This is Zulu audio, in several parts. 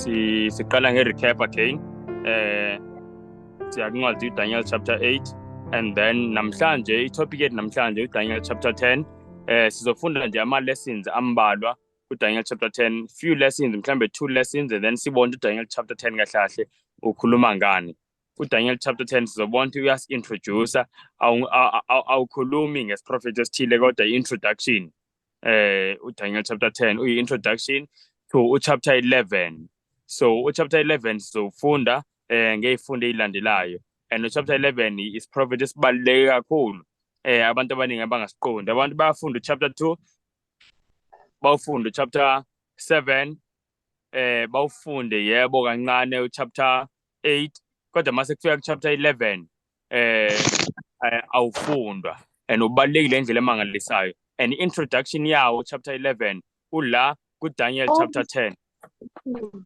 Siqala nge-recap again. Siya kwincwadi uDaniel chapter 8, and then namhlanje i-topic yethu namhlanje uDaniel chapter 10. Sizofunda nje ama lessons ambalwa kuDaniel chapter 10, few lessons, mhlambe two lessons, and then sibone uDaniel chapter 10 kahle kahle ukhuluma ngani. UDaniel chapter 10 sizobona ukuthi uyasi-introduce, awukhulumi ngesiprofetho esithile, kodwa i-introduction. UDaniel chapter 10 uyi-introduction to uchapter 11. So uchapter 11 sizofunda ngey'fundo ey'landelayo, and uchapter 11 isiprofetho esibaluleke kakhulu abantu abaningi abangasiqondi. Abantu bayafunda uchapter 2, bawufunda uchapter 7, bawufunde yebo kancane uchapter 8, kodwa mase kufika ku-chapter 11 awufundwa, and ubalulekile indlela emangalisayo. And introduction yawo chapter 11 ula kuDaniel chapter 10,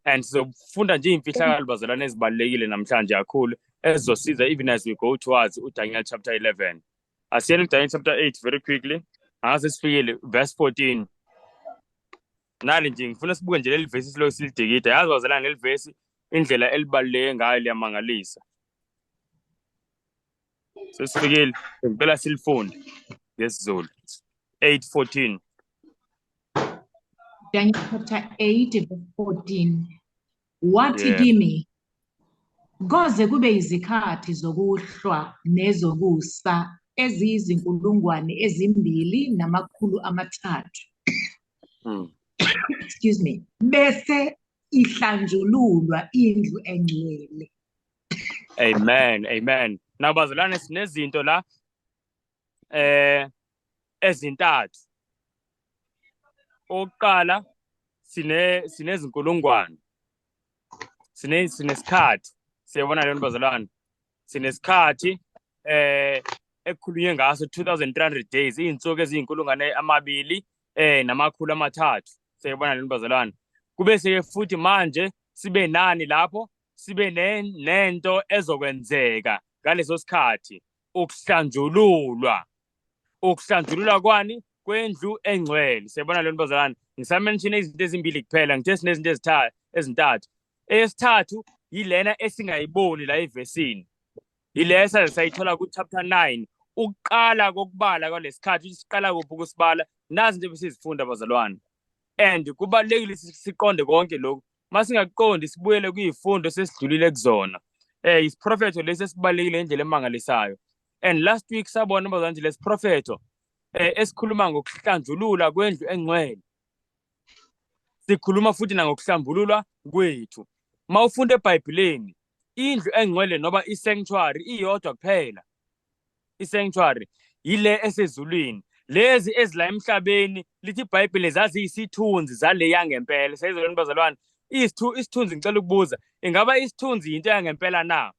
and sizofunda nje iy'mfihlakalo, bazalwane, ezibalulekile namhlanje kakhulu, ezizosiza even as we go towards uDaniel chapter 11. Asiyeni kuDaniel chapter 8 very quickly. Angase sifikile verse 14. Nali nje ngifuna sibuke nje leli vesi, silokhu silidikida. Yazi bazalwane, leli vesi indlela elibaluleke ngayo liyamangalisa. Sesifikile, ngicela silifunde ngesiZulu, 8:14. Daniel chapter 8 verse 14. Wathi kimi, koze kube izikhathi zokuhlwa nezokusa eziyizinkulungwane 2 300. Excuse me. Bese ihlanjululwa indlu engcwele. Amen, amen. Now bazalwane, sinezinto la ezintathu. Okokuqala sinezinkulungwane. Sinesikhathi. Siyabona leyo, bazalwane. Sinesikhathi ekukhulunywe ngaso, 2300 days, izinsuku eziyizinkulungwane 2 300. Siyabona leyo, bazalwane. Kube seke futhi manje sibe nani lapho? Sibe nento ezokwenzeka ngaleso sikhathi, ukuhlanjululwa. Ukuhlanjululwa kwani? Kwendlu engcwele. Siyabona leyo, bazalwane. Ngisamention izinto ezimbili kuphela, ngithe sinezinto ezintathu. Eyesithathu yilena esingayiboni la evesini, yile saze sayithola ku-chapter 9, ukuqala kokubala kwalesikhathi, ukuthi siqala kuphi ukusibala. Nazi into ebesizifunda, bazalwane, and kubalulekile siqonde konke lokhu. Masingakuqondi, sibuyele kuy'fundo sesidlulile kuzona. Isiprofetho lesi esibalulekile ngendlela emangalisayo, and last week sabona, bazalwane, nje lesiprofetho esikhuluma ngokuhlanjululwa kwendlu engcwele, sikhuluma futhi nangokuhlambululwa kwethu. Mawufunda eBhayibhelini, indlu engcwele noma i-sanctuary iyodwa kuphela. I-sanctuary yile esezulwini. Lezi ezila emhlabeni, lithi iBhayibheli, zaziyisithunzi zale yangempela. Siyezwelani, bazalwane? Isithunzi, ngicela ukubuza, ingaba isithunzi yinto yangempela na?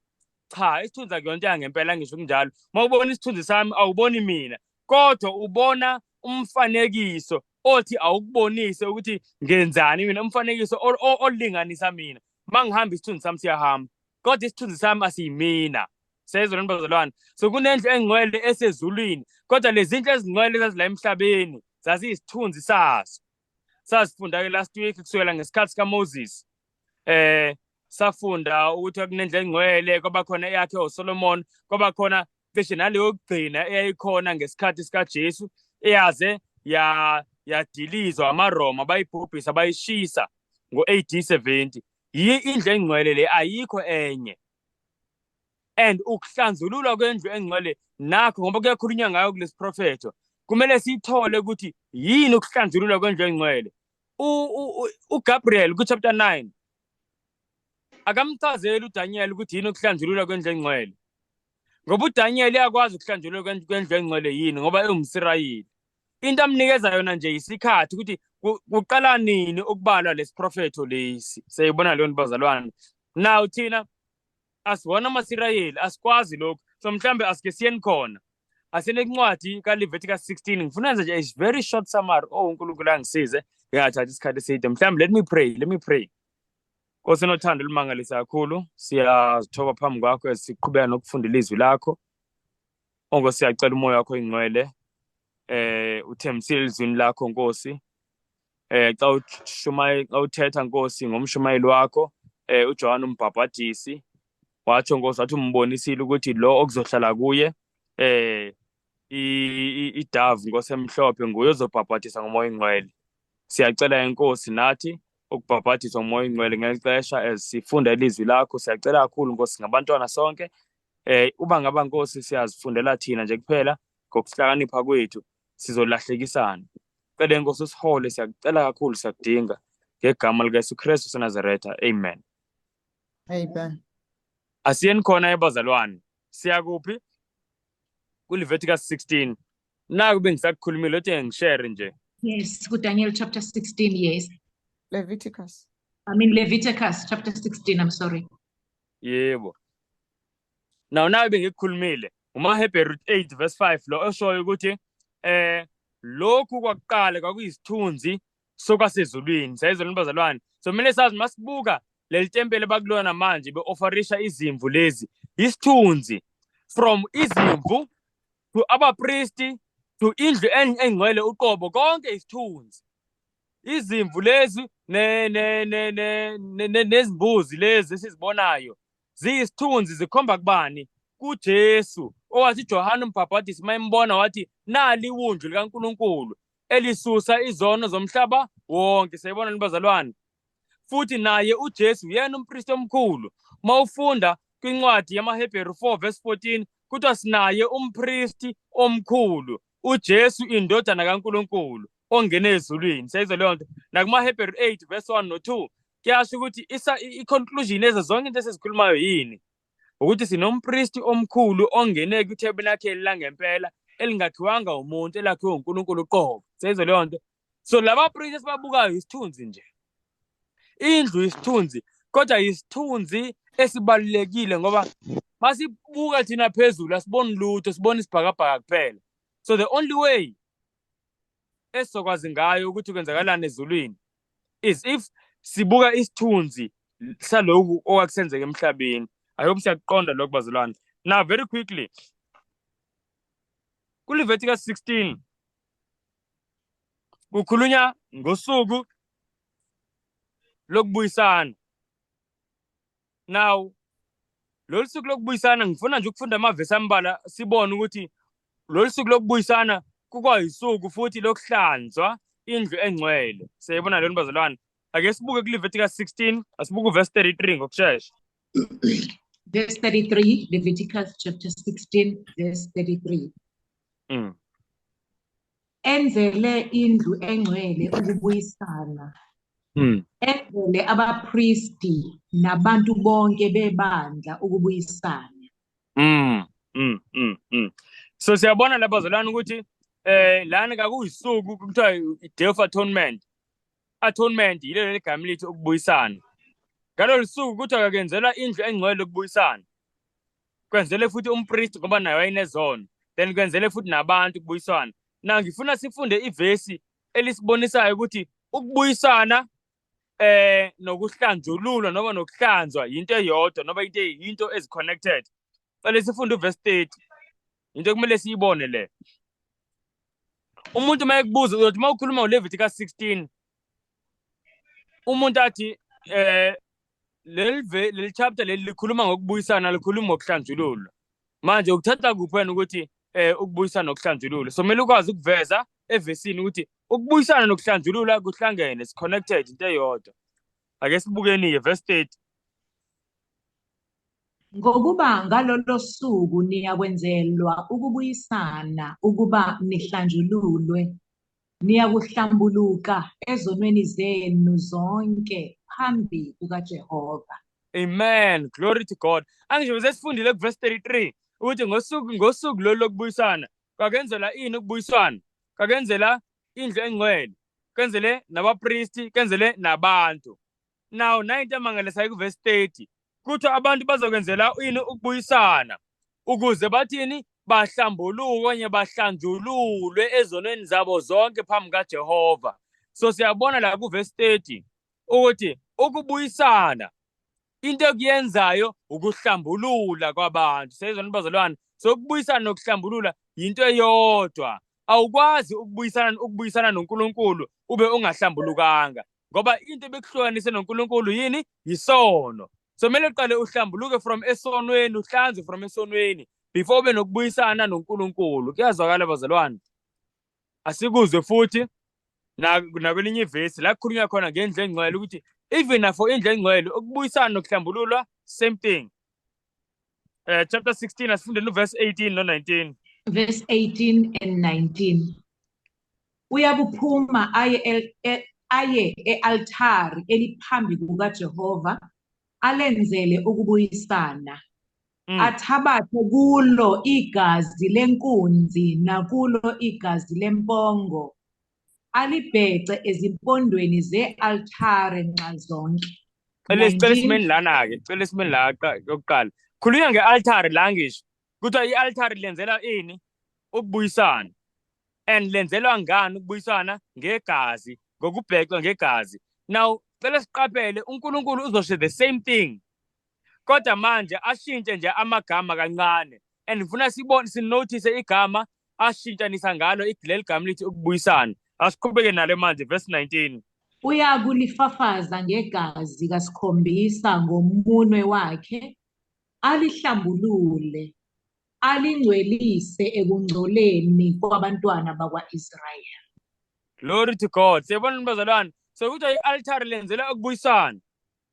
Cha, isithunzi akuyona into yangempela. Ngisho kunjalo, uma ubona isithunzi sami, awuboni mina, kodwa ubona umfanekiso othi awukubonise ukuthi ngenzani mina, umfanekiso olinganisa mina. Uma ngihamba, isithunzi sami siyahamba, kodwa isithunzi sami asiyimina. Siyezwelani, bazalwane? So kunendlu engcwele esezulwini, kodwa lezi zindlu ezingcwele ezazila emhlabeni zaziyisithunzi saso. Sazifunda-ke last week kusukela ngesikhathi sikaMoses. Safunda ukuthi kunendlu engcwele, kwaba khona eyakhe uSolomon, kwaba khona cishe naleyo yokugcina eyayikhona ngesikhathi sikaJesu, eyaze ya yadilizwa amaRoma, bayibhubhisa, bayishisa ngo-AD 70. Yiyo indlu engcwele le, ayikho enye. And ukuhlanzululwa kwendlu engcwele nakho, ngoba kuyakhulunywa ngayo kulesi profetho, kumele siyithole ukuthi yini ukuhlanzululwa kwendlu engcwele. uGabriel ku-chapter 9 akamchazeli uDaniel ukuthi yini ukuhlanjululwa kwendlu engcwele, ngoba uDaniel uyakwazi ukuhlanjululwa kwendlu engcwele yini, ngoba ewumSirayeli. Into amnikeza yona nje isikhathi, ukuthi kuqala nini ukubalwa lesiprofetho lesi. Siyayibona leyo nto, bazalwane? Now thina asiwona amaSirayeli, asikwazi lokhu. So mhlambe asike siyeni khona, asiyeni kuncwadi kaLeviticus 16. Ngifuna nje a very short summary. Oh, uNkulunkulu angisize ngingathathi isikhathi eside. Mhlambe let me pray, let me pray. Nkosi enothando olumangalisa kakhulu, siyazithoba phambi kwakho esiqhubeka nokufunda ilizwi lakho. Onkosi, siyacela umoya wakho ingcwele uthembisile elizwini lakho, Nkosi. Xa ushumayela, xa uthetha, Nkosi, ngomshumayeli wakho uJohn umbhabhadisi, watsho, Nkosi, wathi umbonisile ukuthi lo okuzohlala kuye i-dove, Nkosi, emhlophe, nguye ozobhabhadisa ngoMoya oNgcwele. Siyacela, inkosi, nathi ukubhabhadiswa ngoMoya oNgcwele ngeli xesha as sifunda ilizwi lakho. Siyacela kakhulu, Nkosi, ngabantwana sonke. Uba ngaba, Nkosi, siyazifundela thina nje kuphela ngokuhlakanipha kwethu, sizolahlekisana. Cele, Nkosi, usihole. Siyakucela kakhulu, siyakudinga, ngegama likaYesu Kristu seNazaretha, amen. Amen. Asiyeni khona, ebazalwane. Siya kuphi? KuLeviticus 16. Naku bengisakukhulumile uthi ngishare nje. Yes, kuDaniel chapter 16, yes. Leviticus. I mean Leviticus chapter 16, I'm sorry. Yebo. Now nawe bengikukhulumile umaHebheru 8 verse 5, lo oshoyo ukuthi lokhu kwakuqala kwakuyisithunzi sokwasezulwini. Sayizona, bazalwane? So kumele sazi, masibuka leli tempele bakulona manje, be-offerisha izimvu lezi, isithunzi from izimvu to abapristi to indlu engcwele uqobo, konke isithunzi. Izimvu lezi ne ne ne ne nezimbuzi lezi esizibonayo ziyisithunzi, zikhomba kubani? KuJesu, owathi Johane umbhabhadisi mayimbona wathi, "Nali iwundlu likaNkuluNkulu elisusa izono zomhlaba wonke." Siyayibona, nibazalwane? Futhi naye uJesu uyena umpristi omkhulu. Mawufunda kwincwadi yamaHebheru 4 verse 14, kuthiwa sinaye umpristi omkhulu, uJesu indodana kaNkuluNkulu, ongene ezulwini. Siyayizwa leyo nto? NakumaHebheru 8 verse 1 no 2 kuyasho ukuthi i-conclusion ezo zonke into esizikhulumayo yini? Ukuthi sinompristi omkhulu ongene kwithebernakeli langempela, elingakhiwanga umuntu, elakhiwe uNkulunkulu uqobo. Siyayizwa leyo nto? So laba priest esibabukayo isithunzi nje, indlu isithunzi, kodwa isithunzi esibalulekile, ngoba masibuka thina phezulu asiboni lutho, sibona isibhakabhaka kuphela. So the only way esizokwazi ngayo ukuthi kwenzakalani ezulwini is if sibuka isithunzi saloku okwakusenzeka emhlabeni. I hope siyakuqonda lokho, bazalwane. Now, very quickly, kuLeviticus 16 kukhulunywa ngosuku lokubuyisana. Now, lolu suku lokubuyisana, ngifuna nje ukufunda amavesi ambalwa, sibone ukuthi lolu suku lokubuyisana kukwayisuku futhi lokuhlanzwa indlu engcwele. Siyayibona lona, bazalwane? Ake sibuke kuLeviticus 16, asibuke uverse 33 ngokushesha. Verse 33, Leviticus chapter 16, verse 33. Enzele indlu engcwele ukubuyisana. Enzele abapristi nabantu bonke bebandla ukubuyisana. So siyabona lapha, bazalwane, ukuthi lana kakuyisuku kuthiwa i-Day of Atonement. Atonement yilelo ligama lithi ukubuyisana. Ngalolu suku kuthiwa kakenzelwa indlu engcwele ukubuyisana. Kwenzele futhi umpriest, ngoba naye wayenezono. Then kwenzele futhi nabantu ukubuyisana. Na ngifuna sifunde ivesi elisibonisayo ukuthi ukubuyisana nokuhlanjululwa noma nokuhlanzwa into eyodwa noma into ezi-connected. Cela sifunde uverse 30. Into ekumele siyibone le. Umuntu uma ekubuza, uyothi uma ukhuluma ngoLeviticus 16, umuntu athi leli chapter leli likhuluma ngokubuyisana, likhuluma ngokuhlanjululwa. Manje ukuthatha kuphi wena ukuthi ukubuyisana nokuhlanjululwa? So kumele ukwazi ukuveza evesini ukuthi ukubuyisana nokuhlanjululwa kuhlangene, is connected, into eyodwa. Ake sibukeni-ke verse 30. Ngokuba ngalolo suku niyakwenzelwa ukubuyisana ukuba nihlanjululwe, niyakuhlambuluka ezonweni zenu zonke phambi kukaJehova. Amen. Glory to God. Angisho sesifundile kuverse 33 ukuthi ngosuku lolu lokubuyisana kwakenzela ini ukubuyisana? Kwakenzela indlu engcwele, kwenzele nabapristi, kwenzele nabantu. Now, nayinto emangalisayo kuverse 30. Kuthiwa abantu bazokwenzela ini ukubuyisana? Ukuze bathini? Bahlambuluke okanye bahlanjululwe ezonweni zabo zonke phambi kaJehova. So siyabona la kuverse 30 ukuthi ukubuyisana into ekuyenzayo ukuhlambulula kwabantu. Siyezwa, bazalwane? So ukubuyisana nokuhlambulula into eyodwa. Awukwazi ukubuyisana noNkulunkulu ube ungahlambulukanga, ngoba into ebekuhlukanise noNkulunkulu yini? Yisono. So kumele uqale uhlambuluke from esonweni, uhlanzwe from esonweni before ube nokubuyisana noNkulunkulu. Kuyazwakala bazalwane? Asikuzwe futhi nakwelinye ivesi la kukhulunywa khona ngendlu engcwele, ukuthi even for indlu engcwele ukubuyisana nokuhlambululwa same thing. Chapter 16, asifundeni uverse 18 no 19. Verse 18 and 19. Uyakuphuma aye e-altari eliphambi kukaJehova, alenzele ukubuyisana. Athabathe kulo igazi lenkunzi nakulo igazi lempongo, alibhece ezimpondweni ze-altare nxazonke. Cela 19. Esimeni lana-ke, cela esimeni la yokuqala. Khulunywa nge-altare la, ngisho kuthiwa i-altare lenzela ini? Ukubuyisana. And lenzelwa ngani ukubuyisana? Ngegazi, ngokubhecwa ngegazi. Now cela siqaphele, uNkulunkulu uzosho the same thing, kodwa manje ashintshe nje amagama kancane, and ngifuna sibone, sinotice igama ashintshanisa ngalo leli gama lithi ukubuyisana. Asiqhubeke nalo manje, verse 19. Uyakulifafaza ngegazi kasikhombisa ngomunwe wakhe, alihlambulule, alingcwelise ekungcoleni kwabantwana bakwa-Israyeli. Glory to God. Siyabona, bazalwane. So kuthiwa i-altare lenzela ukubuyisana.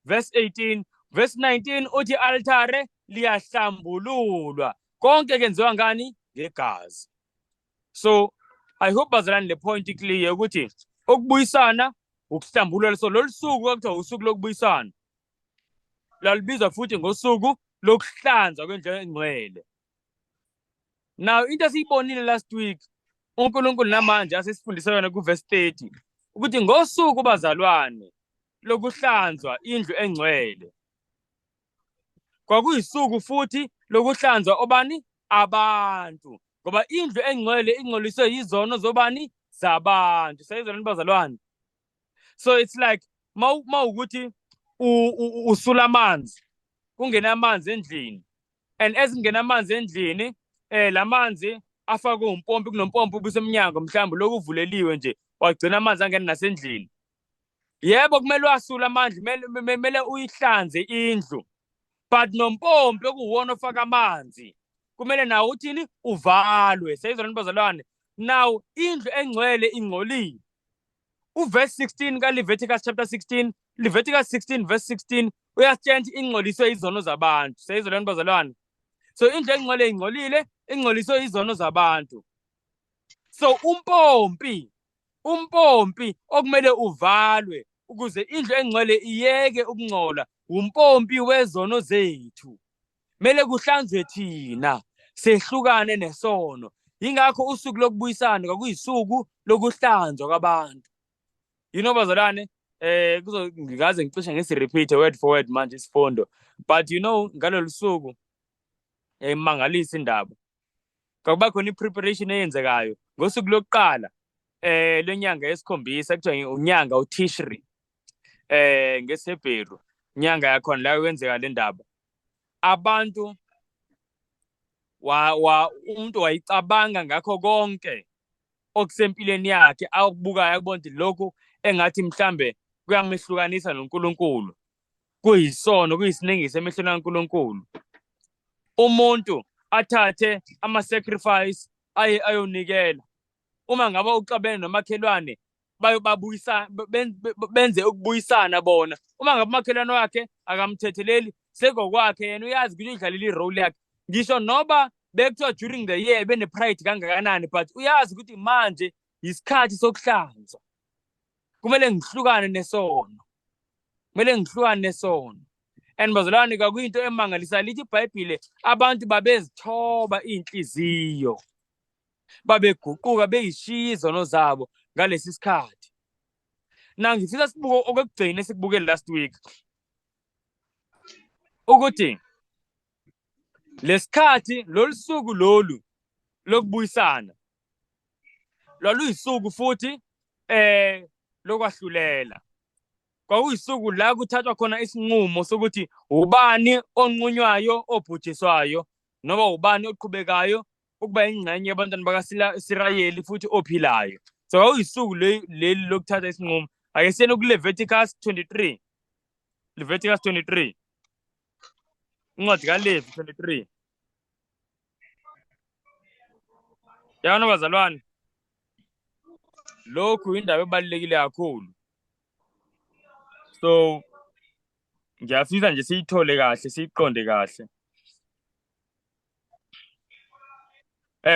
Verse 18, verse 19 uthi i-altare liyahlambululwa. Konke kenziwa ngani? Ngegazi. So I hope, bazalwane, le point clear ukuthi ukubuyisana ukuhlambulula. So lolu suku kwakuthiwa usuku lokubuyisana. Lalubizwa futhi ngosuku lokuhlanzwa kwendlu engcwele. Now into esiyibonile last week, uNkulunkulu namanje asesifundisa yona kuverse 30, ukuthi ngosuku, bazalwane, lokuhlanzwa indlu engcwele, kwakuyisuku futhi lokuhlanzwa obani? Abantu, ngoba indlu engcwele ingcoliswe yizono zobani? Zabantu. Sayizona, bazalwane? So it's like mawukuthi usula amanzi, kungena amanzi endlini, and ezingena amanzi endlini, lamanzi afakwe umpompi, kunompompi obusemnyango mhlawumbe lokuvuleliwe nje, wagcina amanzi angena nasendlini. Yebo, kumele wasule amandla, kumele uyihlanze indlu, but nompompi okuwona ofaka amanzi kumele nawo uthini? Uvalwe. Seyizona, bazalwane? Now indlu engcwele ingcolile. Uverse 16 kaLeviticus chapter 16, Leviticus 16 verse 16, uyasitshela ukuthi ingcoliswe izono zabantu. Seyizona, bazalwane? So indlu engcwele ingcolile, ingcoliswe izono zabantu. So umpompi okumele uvalwe ukuze indlu engcwele iyeke ukungcola umpompi wezono zethu. Kumele kuhlanzwe thina, sehlukane nesono. Yingakho usuku lokubuyisana kwakuyisuku lokuhlanzwa kwabantu. Bazalwane, kuzo ngingaze ngicishe ngisi-repeat word for word manje isifundo, but ngalolu suku yayimangalisa indaba. Kwakuba khona i-preparation eyenzekayo ngosuku lokuqala lwenyanga yesikhombisa, kuthiwa unyanga uTishri ngesiHebheru, inyanga yakhona la kwenzeka le ndaba. Abantu wa, wa umuntu wayicabanga ngakho konke okusempilweni yakhe akubukayo, akubona ukuthi lokhu engathi mhlambe kuyamehlukanisa noNkulunkulu, kuyisono, kuyisinengiso emehlweni kaNkulunkulu. Umuntu athathe ama-sacrifice aye ayonikela. Uma ngabe uxabene nomakhelwane, bayobabuyisa, benze ukubuyisana bona. Uma ngabe umakhelwane wakhe akamthetheleli, sekokwakhe, yena uyazi ukuthi udlalile i-role yakhe. Ngisho noba bekuthiwa during the year bene-pride kangakanani, but uyazi ukuthi manje isikhathi sokuhlanzwa, kumele ngihlukane nesono, kumele ngihlukane nesono. And bazalwane, kakuyinto emangalisayo, lithi iBhayibhile abantu babezithoba iy'nhliziyo, babeguquka, beyishiya izono zabo ngalesi sikhathi. Na ngifisa sibuke okwekugcina esikubuke last week, ukuthi lesikhathi, lolu suku lolu lokubuyisana lwaluyisuku futhi lokwahlulela. Kwakuyisuku la kuthathwa khona isinqumo sokuthi ubani onqunywayo, obhujiswayo, noma ubani oqhubekayo. ukuba ingxenye yabantwana bakaSirayeli futhi ophilayo. So kwakuyisuku leli lokuthatha isinqumo. Ake siyeni kuLeviticus 23. Leviticus 23. Incwadi kaLevi 23. Yabona bazalwane, lokhu indaba ebalulekile kakhulu. So ngiyafisa nje siyithole kahle, siyiqonde kahle.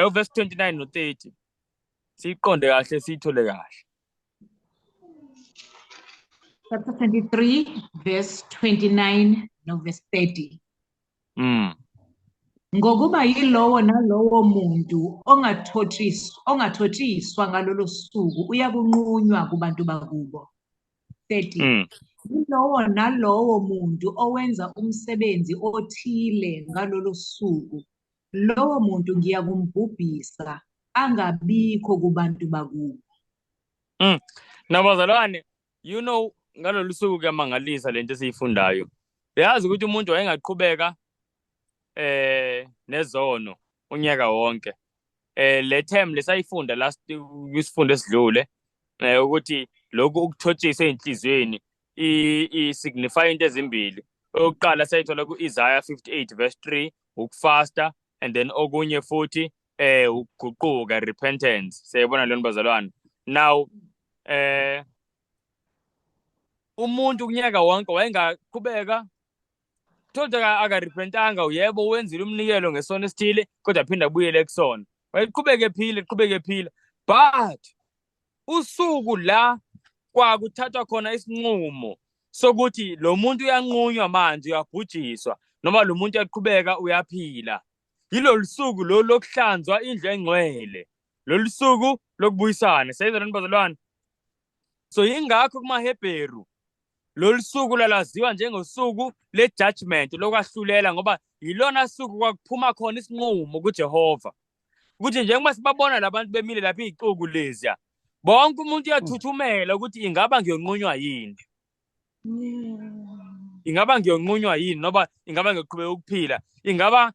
Uverse 29 no 30. Siyiqonde kahle, siyithole kahle. Chapter 23, verse 29 no verse 30. Ngokuba yilowo nalowo muntu ongathotshiswa ngalolo suku uyakunqunywa kubantu bakubo. 30. Yilowo nalowo muntu owenza umsebenzi othile ngalolo suku, lowo muntu ngiyakumbhubhisa, angabikho kubantu bakubo. Nabazalwane, you know, ngalolu suku kuyamangalisa lento esiyifundayo. Uyazi ukuthi umuntu wayengaqhubeka nezono unyaka wonke. Le term lesayifunda last kwisifundo esidlule, ukuthi lokhu ukuthotshiswa enhliziyweni i signify into ezimbili. Okokuqala sayithola ku-Isaiah 58 verse 3, ukufasta, and then okunye futhi ukuguquka, repentance. Siyayibona leyo bazalwane. Now umuntu kunyaka wonke wayengaqhubeka thola akarepentanga, yebo wenzile umnikelo ngesono esithile kodwa aphinda abuyele kusona, wayeqhubeka ephila, eqhubeka ephila. But usuku la kwakuthathwa khona isinqumo sokuthi lo muntu uyanqunywa manje, uyabhujiswa, noma lo muntu uyaqhubeka uyaphila, yilolu suku lo lokuhlanzwa indlu engcwele, lolu suku lokubuyisana. Siyayizwa lento bazalwane? So yingakho kumaHebheru lolu suku lalaziwa njengosuku le-judgment, lokwahlulela, ngoba yilona suku kwakuphuma khona isinqumo kuJehova ukuthi njengoba sibabona labantu bemile lapha, iy'xuku leziya, bonke umuntu uyathuthumela ukuthi ingaba ngiyonqunywa yini, ingaba ngiyonqunywa yini, noba ingaba ngiyoqhubeka ukuphila, ingaba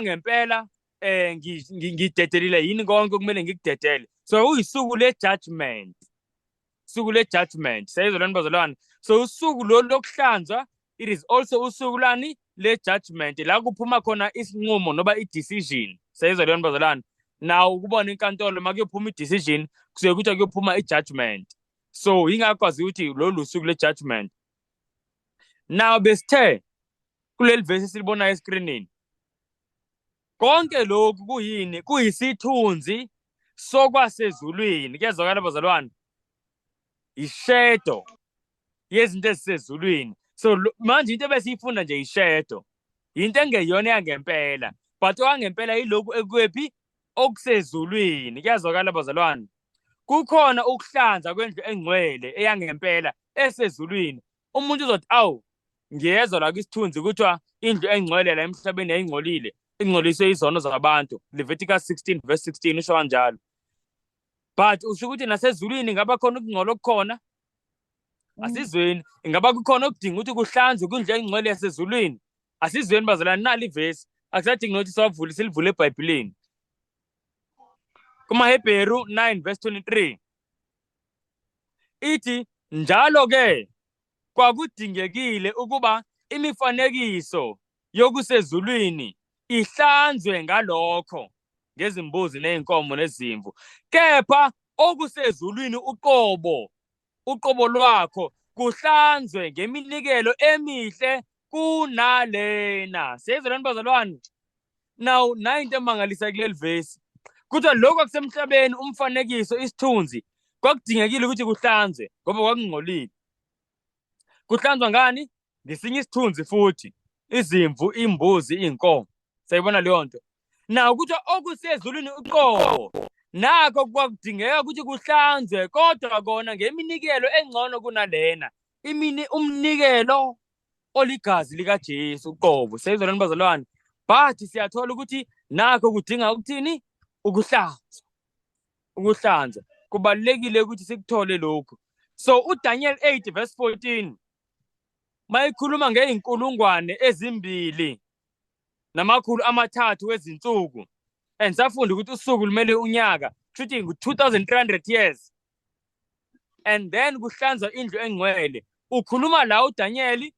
ngempela ngidedelile yini konke okumele ngikudedele. So uyisuku le-judgment, usuku le-judgment. Siyayizwa lento bazalwane? So usuku lolu lokuhlanzwa, it is also usuku lani le-judgment, la kuphuma khona isinqumo noba i-decision. Siyayizwa lento bazalwane? Now ukubona inkantolo uma kuyophuma i-decision, kusuke kuthiwa kuyophuma i-judgment. So yingakho kwazi ukuthi lolu suku le-judgment. Now besithe kuleli vesi esilibonayo eskrinini, konke lokhu kuyini? Kuyisithunzi sokwasezulwini. Kuyezwakala bazalwane? Ishedo yezinto ezisezulwini. So manje into ebesiyifunda nje ishedo, into engeyona yangempela, but owangempela yilokhu ekwephi okusezulwini. Kuyazwakala bazalwane? Kukhona ukuhlanza kwendlu engcwele eyangempela esezulwini. Umuntu uzothi awu, ngiyezwa la kwisithunzi kuthiwa indlu engcwele la emhlabeni yayingcolile, ingcoliswe izono zabantu. Leviticus 16 verse 16 usho kanjalo. But usho ukuthi nasezulwini ingaba khona ukungcola okukhona? Asizweni. Ingaba kukhona okudinga ukuthi kuhlanzwe kwindlu engcwele yasezulwini? Asizweni bazalwane, nali ivesi. Akusadingi nokuthi siwavule, silivule eBhayibhelini. KumaHebheru 9 verse 23 ithi, njalo ke kwakudingekile ukuba imifanekiso yokusezulwini ihlanzwe ngalokho ngezimbuzi nezinkomo nezimvu, kepha okusezulwini uqobo lwakho kuhlanzwe ngeminikelo emihle kunalena. Siyezwa lani bazalwane? Now nayi into emangalisa kuleli vesi, kuthiwa lokhu akusemhlabeni, umfanekiso, isithunzi, kwakudingekile ukuthi kuhlanzwe ngoba kwakungcolile. Kuhlanzwa ngani? Ngesinye isithunzi futhi, izimvu, imbuzi, iy'nkomo. Sayibona leyo nto. Now kuthiwa okusezulwini uqobo nakho kwakudingeka ukuthi kuhlanzwe, kodwa kona ngeminikelo engcono kunalena, umnikelo oligazi likaJesu uqobo. Siyayizwa lento bazalwane? But siyathola ukuthi nakho kudinga ukuthini? Ukuhlanzwa. Ukuhlanzwa kubalulekile ukuthi sikuthole lokhu. So uDaniel 8 verse 14 mayikhuluma ngeyinkulungwane ezimbili namakhulu amathathu wezinsuku, And safunda ukuthi usuku lumele unyaka, kushuthi ngu-2300 years, and then kuhlanzwa indlu engcwele. Ukhuluma la uDaniel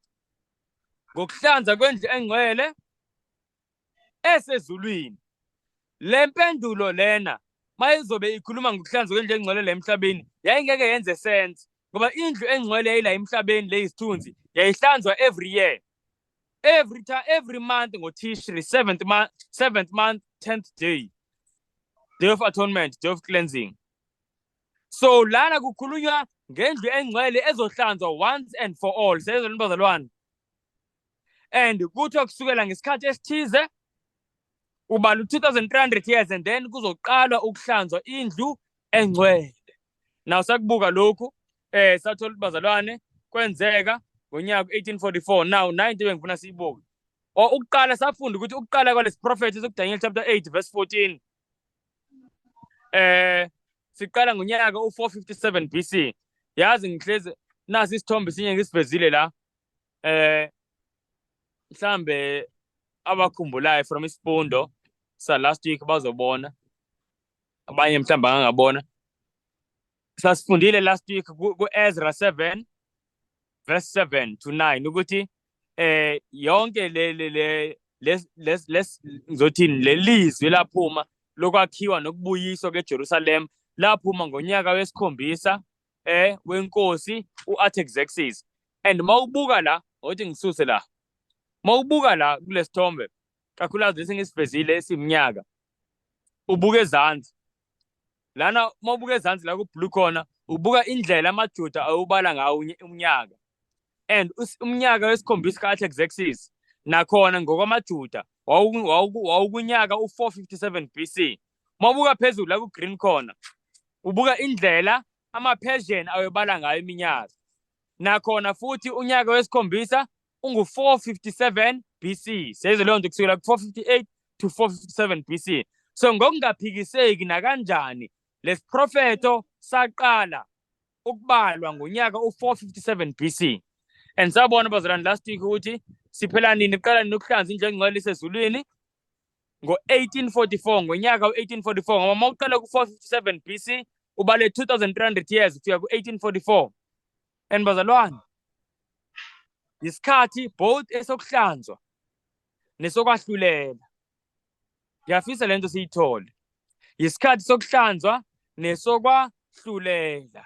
ngokuhlanza kwendlu engcwele esezulwini. Le mpendulo lena mayizobe ikhuluma ngokuhlanzwa kwendlu engcwele la emhlabeni yayingeke yenze sense, ngoba indlu engcwele yayila emhlabeni leyisithunzi yayihlanzwa every year, every time, every month ngoTishri, seventh month, seventh month, 10th day, Day of Atonement, Day of Cleansing. So lana kukhulunywa ngendlu engcwele ezohlanzwa once and for all, sezona bazalwane, and kuthiwa kusukela ngesikhathi esithize, ubala u-2300 years, and then kuzoqalwa ukuhlanzwa indlu engcwele. Now sakubuka lokhu, sathola ukuthi, bazalwane, kwenzeka ngonyaka 1844. Now nayi into engifuna siyibuke. Ukuqala safunda ukuthi ukuqala kwalesi prophet sokuDaniel chapter 8 verse 14 siqala ngonyaka u457 BC. Yazi ngihlezi nasi isithombe sinye ngisivezile la, mhlambe abakhumbulayo from isifundo sa last week bazobona, abanye mhlawumbe angangabona. Sasifundile last week ku-Ezra 7 verse 7 to 9 ukuthi yonke le ngizothini, lelizwi laphuma lokwakhiwa nokubuyiswa keJerusalem laphuma ngonyaka wesikhombisa wenkosi uArtaxerxes. And mawubuka la, othi ngisuse la, mawubuka la kulesithombe, kakhulukazi lesi ngisivezile esiminyaka, ubuka ezansi lana, mawubuka ezansi la ku-blue khona, ubuka indlela amaJuda awubala ngawo umnyaka. And umnyaka wesikhombisa ka-Artaxerxes nakhona ngokwamaJuda wawukunyaka u-457 BC. Mawubuka phezulu la ku-green khona, ubuka indlela ama-Persian awebala ngayo iminyaka, nakhona futhi unyaka wesikhombisa ungu-457 BC. Seyizwe leyo nto, kusukela ku-458 to 457 BC. So ngokungaphikiseki nakanjani lesiprofetho saqala ukubalwa ngonyaka u-457 BC. And sabona, bazalwane, last week ukuthi siphela nini, iqala nini ukuhlanza indlu engcwele isezulwini? Ngo-1844, ngonyaka u-1844, ngoba uma uqala ku-457 BC ubale 2300 years, ufika ku-1844. And bazalwane, isikhathi both esokuhlanzwa nesokwahlulela. Ngiyafisa lento siyithole, isikhathi sokuhlanzwa nesokwahlulela.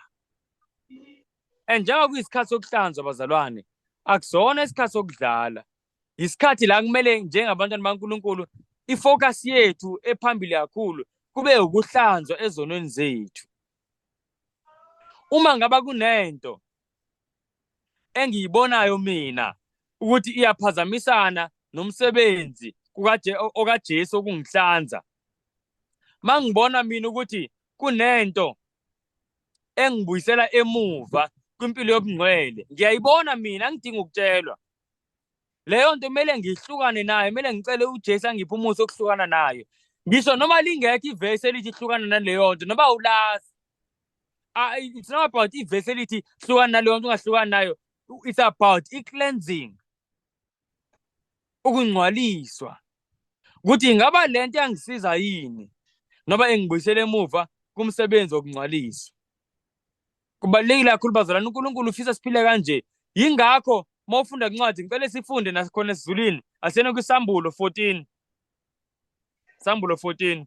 And njengoba kuyisikhathi sokuhlanzwa, bazalwane, akusona isikhathi sokudlala. Isikhathi la kumele njengabantwana baNkulunkulu ifocus yethu ephambili kakhulu kube ukuhlanzwa ezonweni zethu. Uma ngaba kunento engiyibonayo mina ukuthi iyaphazamisana nomsebenzi okaJesu okungihlanza, mangibona mina ukuthi kunento engibuyisela emuva kwimpilo yobungcwele, ngiyayibona mina, angidingi ukutshelwa. Leyo nto kumele ngihlukane nayo, kumele ngicele uJesu angiphe umusa okuhlukana nayo, ngisho noma lingekho ivesi elithi hlukana naleyo nto noma ulazi. It's not about ivesi elithi hlukana naleyo nto, ungahlukani nayo. It's about i-cleansing, ukungcwaliswa, ukuthi ingaba lento yangisiza yini noma engibuyisela emuva kumsebenzi wokungcwaliswa. Kubalulekile kakhulu, bazalwane. UNkulunkulu ufisa siphile kanje. Yingakho uma ufunda incwadi, ngicela sifunde nakhona esizulwini, asiyene kwiSambulo 14. Sambulo 14,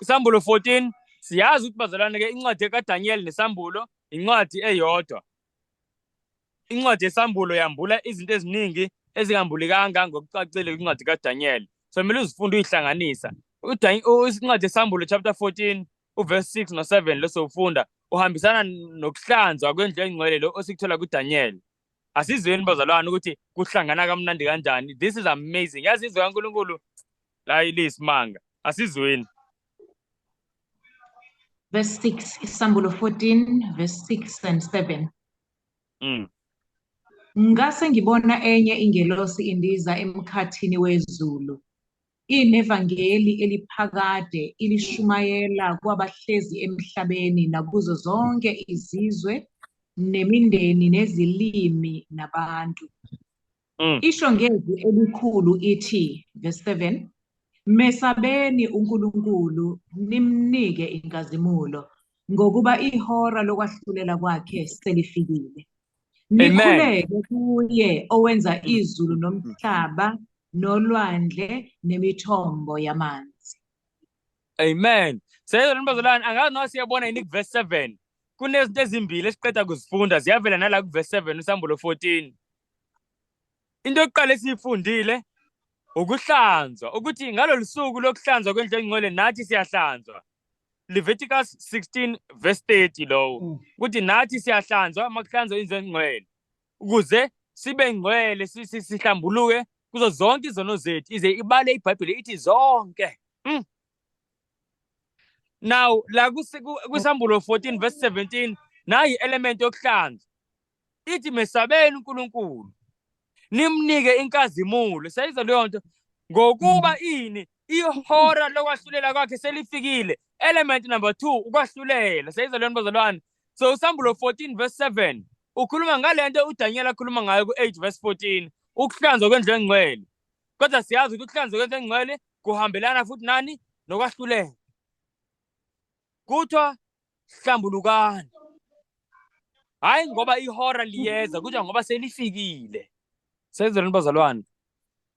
iSambulo 14. Siyazi ukuthi, bazalwane ke, incwadi kaDaniel neSambulo incwadi eyodwa. Incwadi yeSambulo yambula izinto eziningi ezingambulikanga ngokucacile kwincwadi kaDaniel, so kumele uzifunde uyihlanganisa. Incwadi yeSambulo chapter 14 uverse 6 no-7 leso ufunda uhambisana nokuhlanzwa kwendlu engcwele lo osikuthola kuDaniel. Asizweni, bazalwane, ukuthi kuhlangana kamnandi kanjani. This is amazing. Yazi izwi kaNkulunkulu la liyisimanga. Asizweni. Verse 6, Isambulo 14, verse 6 and 7. Ngase ngibona enye ingelosi indiza emkhathini wezulu, inevangeli eliphakade, ilishumayela kwabahlezi emhlabeni nakuzo zonke izizwe nemindeni nezilimi nabantu. Isho ngezwi elikhulu ithi, verse 7. Mesabeni uNkulunkulu nimnike inkazimulo, ngokuba ihora lokwahlulela kwakhe selifikile. Amen. Nikhuleke kuye owenza izulu nomhlaba nolwandle nemithombo yamanzi. Amen. Seyizona bazalwane, angazi noma siyabona yini kuverse 7. Kunezinto ezimbili esiqeda kuzifunda ziyavela nala kuverse 7 uSambulo 14. Into yokuqala esiyifundile ukuhlanzwa, ukuthi ngalolu suku lokuhlanzwa kwendlu engcwele nathi siyahlanzwa. Leviticus 16 verse 30 lowo. Ukuthi nathi siyahlanzwa makuhlanzwa indlu engcwele, ukuze sibe ngcwele, sihlambuluke kuzo zonke izono zethu, ize ibale iBhayibheli ithi zonke. Now la kwiSambulo 14 verse 17 nayi element yokuhlanzwa, ithi mesabeni uNkulunkulu nimnike inkazimulo. Siyayizwa leyo nto, ngokuba ini? Ihora lokwahlulela kwakhe selifikile. Element number 2, ukwahlulela. Siyayizwa leyo nto, bazalwane? So uSambulo 14 verse 7 ukhuluma ngalento uDaniel akhuluma ngayo ku-8 verse 14, ukuhlanzwa kwendlu engcwele. Kodwa siyazi ukuthi ukuhlanzwa kwendlu engcwele kuhambelana futhi nani? Nokwahlulela. Kuthiwa hlambulukani, hayi ngoba ihora liyeza, kuthiwa ngoba selifikile. Senzeni, bazalwane?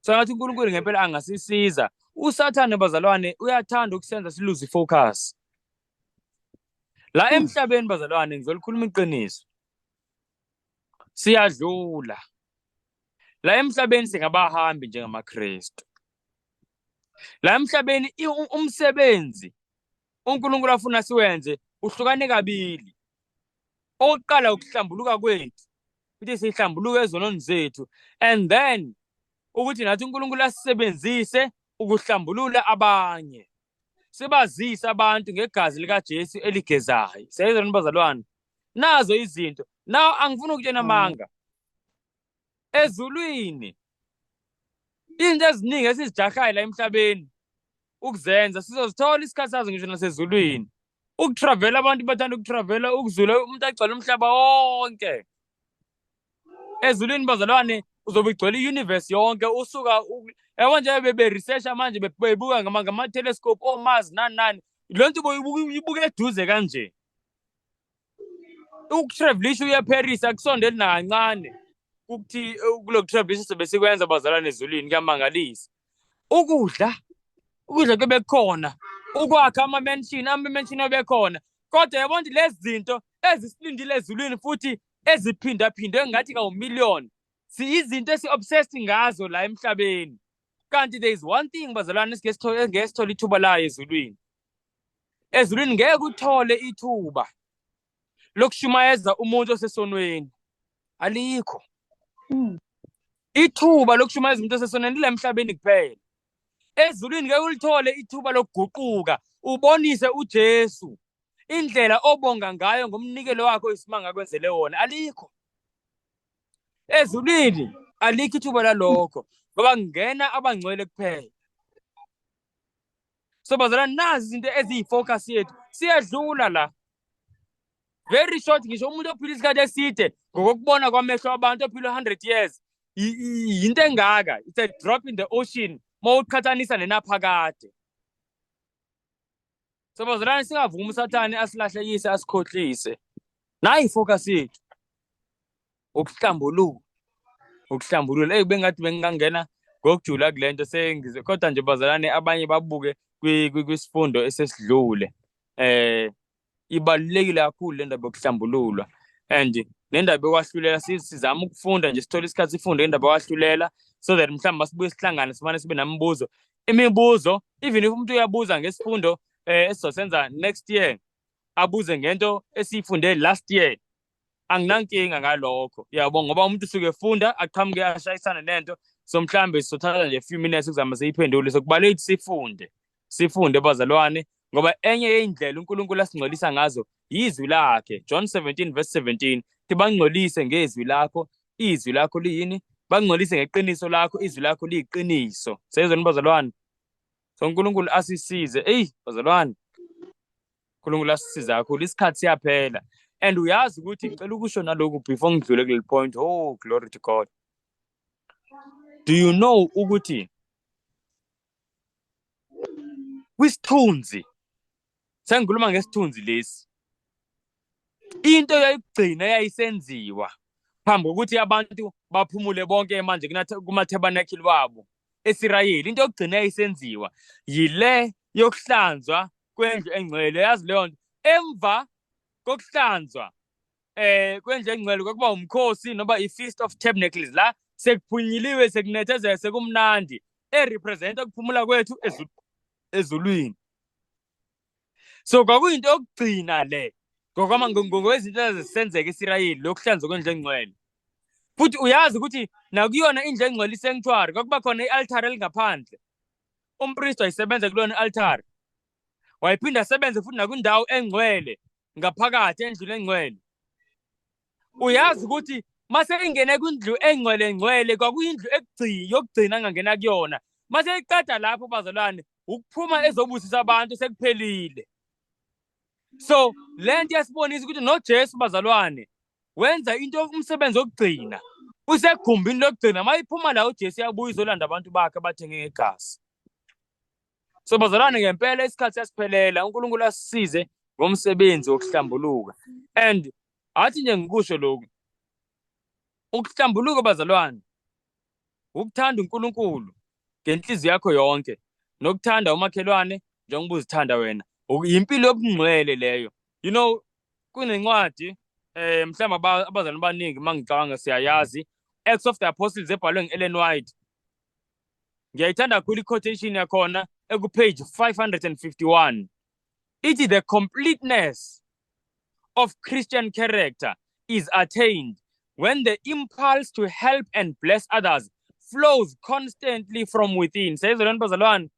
Sengathi uNkulunkulu ngempela angasisiza. USathane, bazalwane, uyathanda ukusenza siluze ifocus la emhlabeni. Bazalwane, ngizolikhuluma iqiniso, siyadlula la emhlabeni, singabahambi njengamaKristu la emhlabeni. Umsebenzi uNkulunkulu afuna siwenze uhlukane kabili. Okokuqala, ukuhlambuluka kwethu, ukuthi sihlambuluke ezonweni zethu, and then ukuthi nathi uNkulunkulu asisebenzise ukuhlambulula abanye, sibazise abantu ngegazi likaJesu eligezayo. Siyayizwa, bazalwane? Nazo izinto. Now angifuni ukutshena amanga, ezulwini izinto eziningi esizijahayo la emhlabeni ukuzenza sizozithola isikhathi sazo ngisho nasezulwini. Ukutravela, abantu bathanda ukutravela, ukuzula, umuntu agcwale umhlaba wonke. Ezulwini, bazalwane, uzobe ugcwele i-universe yonke usuka. Yabo nje bebe-researcha manje, bebuka ngama-telescope o-Mars nani nani, le nto uyibuka eduze kanje. Ukutravelisha uye eParis akusondeli nakancane ukuthi kulo kutravelisha sobe sikwenza, bazalwane, ezulwini. Kuyamangalisa. Ukudla, ukudla kube khona, ukwakha ama-mansion, ama-mansion abekhona, kodwa yabona ukuthi lezi zinto ezisilindile ezulwini futhi eziphindaphindwe ngathi kawu-million, siyizinto esi-obsessed ngazo la emhlabeni, kanti there is one thing, bazalwane, esingeke sithole ithuba layo ezulwini. Ezulwini ngeke uthole ithuba lokushumayeza umuntu osesonweni, alikho ithuba lokushumayeza umuntu osesonweni, lila emhlabeni kuphela. Ezulwini ngeke ulithole ithuba lokuguquka, ubonise uJesu indlela obonga ngayo ngomnikelo wakhe oyisimanga akwenzele wona, alikho. Ezulwini alikho ithuba lalokho, ngoba kungena abangcwele kuphela. So bazalwane, nazi izinto eziyifocus yethu. Siyadlula la, very short. Ngisho umuntu ophila isikhathi eside ngokokubona kwamehlo abantu, ophila 100 years, yinto engaka, it's a drop in the ocean uma uqhathanisa nenaphakade. So bazalwane, singavumi uSathane asilahlekise, asikhohlise. Nayi ifocus yethu, ukuhlambulula, ukuhlambulula. Eyi, bengathi bengingangena ngokujula kule nto sengize, kodwa nje bazalwane, abanye babuke kwisifundo esesidlule. Ibalulekile kakhulu le ndaba yokuhlambululwa and nendaba yokwahlulela. Sizama ukufunda nje, sithole isikhathi sifunde indaba yokwahlulela, so that mhlawumbe masibuye sihlangane simane sibe namibuzo, imibuzo. Even if umuntu uyabuza ngesifundo esizosenza next year, abuze ngento esiyifunde last year, anginankinga ngalokho, yabo, ngoba umuntu usuke efunda aqhamuke ashayisane nento. So mhlambe sizothatha nje few minutes ukuzama siyiphendule. So kubalulekile sifunde, sifunde, bazalwane, ngoba enye yey'ndlela uNkulunkulu asingcwelisa ngazo yizwi lakhe. John 17 verse 17 thi bangcolise ngezwi lakho, izwi lakho liyini? Bangcolise ngeqiniso lakho, izwi lakho liyiqiniso. Seyizona, bazalwane? So uNkulunkulu asisize. Eyi bazalwane, uNkulunkulu asisize kakhulu, isikhathi siyaphela. And uyazi ukuthi ngicela ukusho naloku before ngidlule kuleli point. Oh, glory to God. Do you know ukuthi Kwisithunzi, sengikhuluma ngesithunzi lesi, into yayigcina yayisenziwa phambi kokuthi abantu baphumule bonke manje kumathebanakili wabo eSirayeli, into yokugcina yayisenziwa yile yokuhlanzwa kwendlu engcwele. Yazi leyo nto, emva kokuhlanzwa kwendlu engcwele kwakuba umkhosi noma i-Feast of Tabernacles, la sekuphunyiliwe, sekunethezeka, sekumnandi, erepresenta ukuphumula kwethu ezulwini. So kwakuyinto yokugcina le ngokwezinto ezisenzeka eSirayeli, lokuhlanzwa kwendlu engcwele. Futhi uyazi ukuthi nakuyona indlu engcwele, i-sanctuary, kwakuba khona i-altare elingaphandle. Umpristi wayisebenza kulona i-altare, wayephinda asebenze futhi nakwindawo engcwele ngaphakathi endlini engcwele. Uyazi ukuthi mase ingene kwindlu engcwele ngcwele, kwakuyindlu yokugcina angangena kuyona. Mase iqeda lapho bazalwane, ukuphuma ezobusisa abantu sekuphelile. So lento iyasibonisa ukuthi noJesu bazalwane wenza into, umsebenzi wokugcina, usegumbini lokugcina. Mayiphuma la uJesu, uyabuya izolanda abantu bakhe abathenge ngegazi. So bazalwane, ngempela isikhathi siyasiphelela. UNkulunkulu asisize ngomsebenzi wokuhlambuluka. And athi nje ngikusho lokhu, ukuhlambuluka bazalwane, ukuthanda uNkulunkulu ngenhliziyo yakho yonke nokuthanda umakhelwane njengoba uzithanda wena, yimpilo yobungcwele leyo. Kunencwadi, mhlawumbe abazali abaningi mangicabanga siyayazi, Acts of the Apostles, ebhalwe ngu-Ellen White. Ngiyayithanda kakhulu i-quotation yakhona eku-page 551, ithi, "The completeness of Christian character is attained when the impulse to help and bless others flows constantly from within." Siyayizwa lento bazalwane?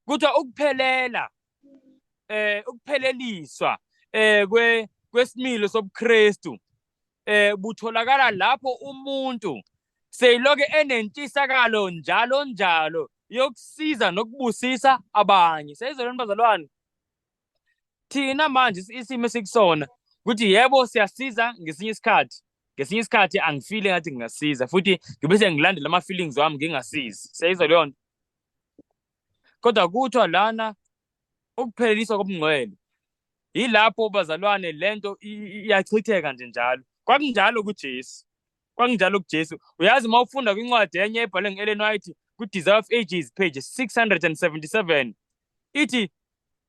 Kuthiwa ukuphelela, ukupheleliswa kwesimilo sobuKristu butholakala lapho umuntu seyiloke enentshisakalo njalo njalo yokusiza nokubusisa abanye. Siyayizwa lento bazalwane? Thina manje isimo esikusona ukuthi yebo, siyasiza ngesinye isikhathi, ngesinye isikhathi angifile ngathi ngingasiza, futhi ngibe sengilandela ama-feelings wami, ngingasizi. Siyayizwa leyo nto? Kodwa kuthiwa lana ukupheleliswa kobungcwele yilapho bazalwane lento iyachitheka nje njalo. Kwakunjalo kuJesu, kwakunjalo kuJesu. Uyazi uma ufunda kwincwadi enye ebhalwe ngu-Ellen White, ku-Desire of Ages, page 677, ithi,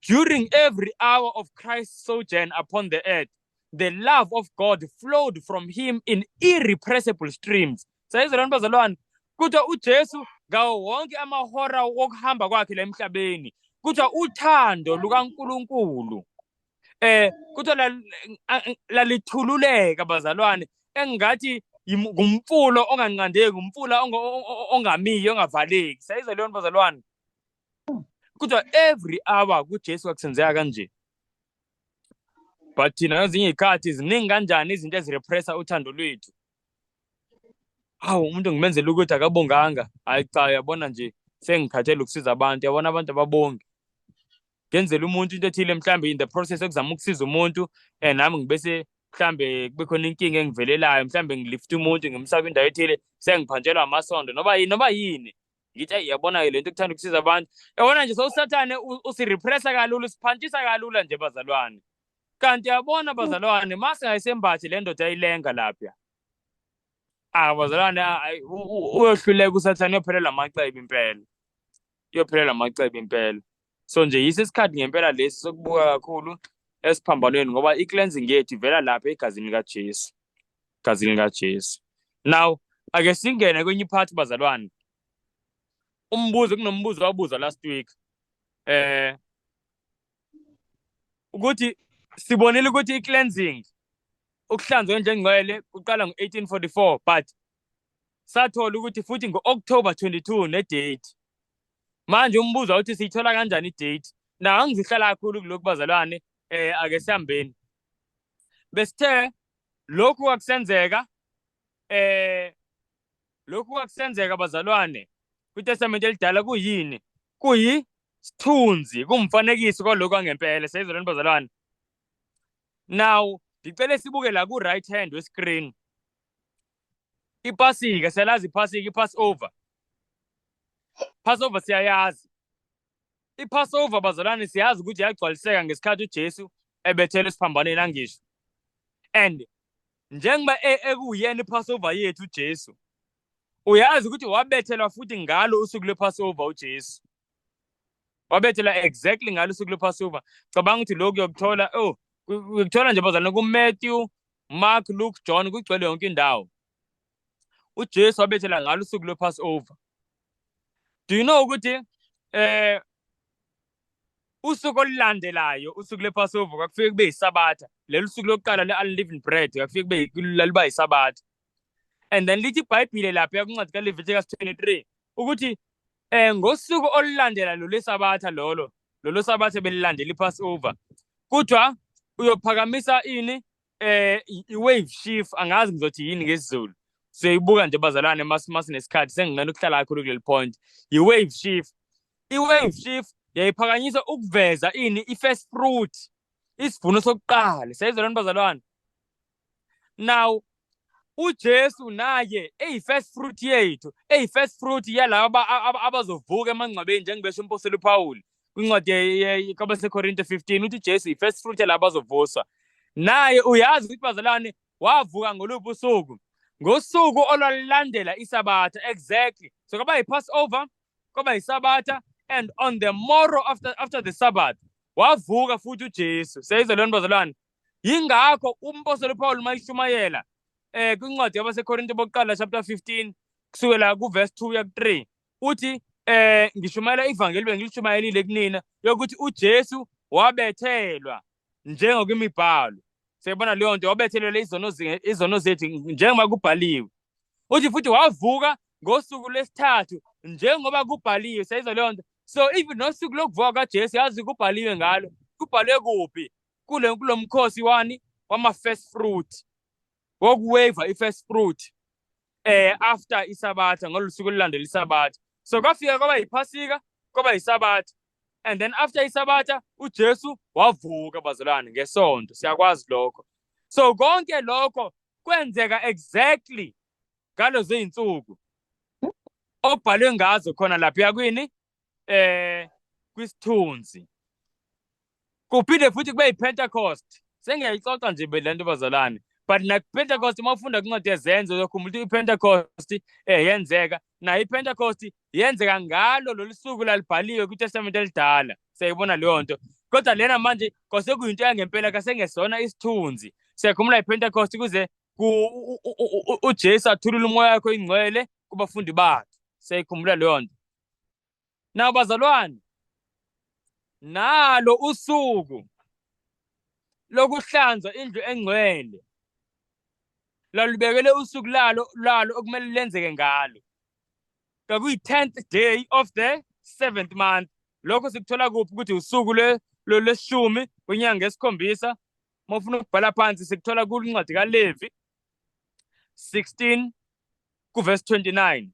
"During every hour of Christ's sojourn upon the earth, the love of God flowed from him in irrepressible streams." Sayizwa lona bazalwane? Kuthiwa uJesu ngawo wonke amahora wokuhamba kwakhe la emhlabeni, kuthiwa uthando lukaNkulunkulu kuthiwa lalithululeka bazalwane, engathi ngumfulo onganqandeki, umfula ongamiyo, ongavaleki. Sayizwa leyo bazalwane? Kuthiwa every hour kuJesu kwakusenzeka kanje. But thina ngezinye iy'khathi, ziningi kanjani izinto ezirepressa uthando lwethu. Hawu, umuntu ngimenzela ukuthi akabonganga. Hayi cha, uyabona nje, sengikhathele ukusiza abantu, yabona, abantu ababongi. Ngenzela umuntu into ethile, mhlambe in the process yokuzama ukusiza umuntu, nami ngibese mhlambe kube khona inkinga engivelelayo, mhlambe ngilifta umuntu ngimsa kwindawo ethile, sengiphantshelwa amasondo noba yini noba yini. Ngithi ayi, yabona-ke lento ekuthanda ukusiza abantu, yabona nje, sowusathane usirepressa kalula, usiphantshisa kalula nje bazalwane. Kanti yabona bazalwane, masingayisembathi le ndoda ayilenga lapha, ah bazalwane, uyohluleka usathane, uyophelela amacebo impela, uyophelela amacebo impela. So nje yiso isikhathi ngempela lesi sokubuka kakhulu esiphambanweni, ngoba i-cleansing yethu ivela lapha egazini likaJesu, egazini likaJesu. Now ake singene kwenye iphathi bazalwane. Umbuzo, kunombuzo wabuzwa last week, ukuthi sibonile ukuthi i-cleansing, ukuhlanzwa njengcwele, kuqala ngo-1844, but sathola ukuthi futhi ngo-October 22 ne-date. Manje umbuzo uthi siyithola kanjani i-date? Na angizihlala kakhulu kulokhu bazalwane, ake sihambeni. Besithe lokhu kwakusenzeka, lokhu kwakusenzeka bazalwane kwiTestament elidala, kuyini? Kuyisithunzi, kumfanekiso kwalokhu angempela. Siyayizwa bazalwane? Now ngicela sibuke la ku right hand we-screen. IPasika siyalazi, iPasika, iPassover. Passover siyayazi. IPassover, bazalwane, siyazi ukuthi yagcwaliseka ngesikhathi uJesu ebethelwe esiphambanweni, angisho? And njengoba ekuyena iPassover yethu uJesu, uyazi ukuthi wabethelwa futhi ngalo usuku lwePassover. uJesu wabethelwa exactly ngalo usuku lwePassover. Cabanga ukuthi lokhu uyokuthola, oh, uyokuthola nje, bazalwane, kuMatthew, Mark, Luke, John, kugcwele yonke indawo. uJesu wabethelwa ngalo usuku lwePassover. Do you know ukuthi usuku olulandelayo usuku lwePassover kwakufike kube yiSabatha? Leli suku lokuqala le-unleavened bread kwakufike kube laliba yiSabatha. And then lithi iBhayibhile lapha kuncwadi kaLeviticus 23 ukuthi ngosuku olulandela lolu Sabatha, lolo Sabatha belilandela iPassover, kuthiwa uyophakamisa ini? I-wave sheaf. Angazi ngizothi yini ngesiZulu, siyoyibuka nje, bazalwane, masinesikhathi. Sengingena ukuhlala kakhulu kuleli point. I-wave sheaf, i-wave sheaf yayiphakanyiswa ukuveza ini? I-first fruit, isivuno sokuqala. Siyayizwa, bazalwane? Now uJesu naye eyi-first fruit yethu, eyi-first fruit yalaba abazovuka emangcwabeni, njengoba umpostoli uPaul kwincwadi kwabaseKorinte 15 uthi uJesu i-first fruit yalaba abazovuswa. Naye uyazi ukuthi, bazalwane, wavuka ngoluphi usuku? Ngosuku olwalulandela iSabatha exactly. So kwaba yi-Passover, kwaba yiSabatha, and on the morrow after the Sabbath wavuka futhi uJesu. Siyayizwa leyo, bazalwane? Yingakho umpostoli uPaul mayishumayela kwincwadi yabaseKorinte bokuqala chapter 15 kusukela kuverse 2 ya ku-3 uthi ngishumayela ivangeli bengilishumayelile kunina yokuthi uJesu wabethelwa njengokwimibhalo. Siyabona leyo nto, wabethelelwa izono zethu njengoba kubhaliwe. Uthi futhi wavuka ngosuku lwesithathu njengoba kubhaliwe. Siyayizwa leyo nto? So even nosuku lokuvuka kaJesu, yazi kubhaliwe ngalo. Kubhalwe kuphi? Kulo mkhosi wani? Wama-first fruit, wokuwave i-first fruit after iSabatha, ngolu suku olulandela iSabatha. So kwafika kwaba yiPhasika, kwaba yiSabatha, and then after iSabatha uJesu wavuka, bazalwane, ngeSonto. Siyakwazi lokho. So konke lokho kwenzeka exactly ngalezo zinsuku okubhalwe ngazo khona lapha kwini? Kwisithunzi. Kuphinde futhi kube yiPentecost. Sengiyayixoxa nje le nto, bazalwane, but nakuPentecost, uma ufunda kwincwadi yeZenzo, uzokhumbula ukuthi iPentecost yenzeka nayo. iPentecost yenzeka ngalo lolu suku lalibhaliwe kwiTestament elidala. Siyayibona leyo nto. Kodwa lena manje kwase kuyinto yangempela, kasengesona isithunzi. Siyakhumbula iPentecost kuze uJesu athulule umoya wakhe oyingcwele kubafundi bakhe. Siyayikhumbula leyo nto. Now, bazalwane, nalo usuku lokuhlanzwa indlu engcwele lalubekele usuku lalo okumele lenzeke ngalo, kwakuyi-10th day of the seventh month. Lokho sikuthola kuphi ukuthi usuku lweshumi kwinyanga yesikhombisa? Uma ufuna ukubhala phansi, sikuthola kuncwadi kaLevi 16 kuverse 29.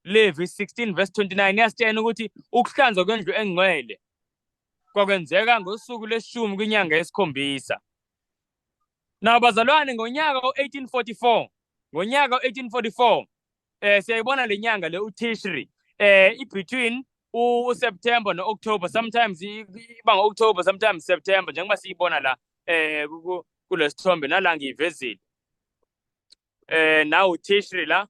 Levi 16 verse 29 iyasitshela ukuthi ukuhlanzwa kwendlu engcwele kwakwenzeka ngosuku lweshumi kwinyanga yesikhombisa. Now, bazalwane, ngonyaka o-1844, ngonyaka o-1844, siyayibona le nyanga le uTishri, i-between uSeptember no-October. Sometimes iba ngo-October, sometimes September, njengoba siyibona la kulesithombe nala ngiyivezile. Nawu uTishri la,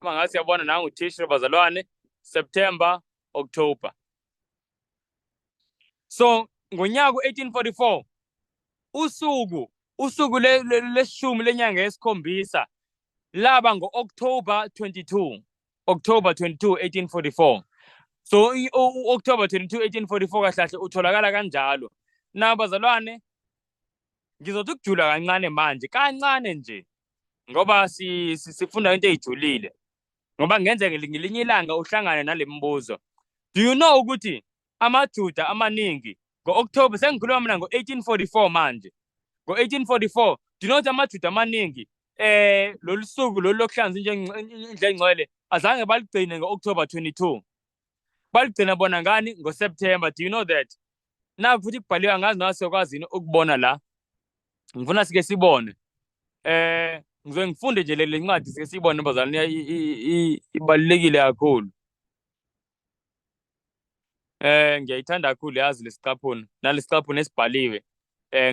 uma ngathi siyabona, nangu uTishri, bazalwane, September, October. So ngonyaka u-1844 usuku leshumi lenyanga yesikhombisa laba ngo-October 22, October 22 1844. So u-October 22 1844 kahle kahle utholakala kanjalo. Na bazalwane, ngizothi ukujula kancane manje, kancane nje, ngoba sifunda into eyijulile, ngoba kungenzeka ngelinye ilanga uhlangane nale mibuzo. Do you know ukuthi amaJuda amaningi ngo-October, sengikhuluma mina ngo-1844 manje, ngo-1844, do you know ukuthi amaJuda amaningi lolu suku lolu lokuhlanza indlu engcwele azange baligcine ngo-October 22, baligcina bona ngani? NgoSeptember. Do you know that? Naku futhi kubhaliwe, angazi noma siyokwazi yini ukubona la. Ngifuna sike sibone, ngizoke ngifunde nje le ncwadi, sike siyibone, bazalwane, ibalulekile kakhulu. Ngiyayithanda kakhulu yazi lesicaphuna nalesicaphuna esibhaliwe.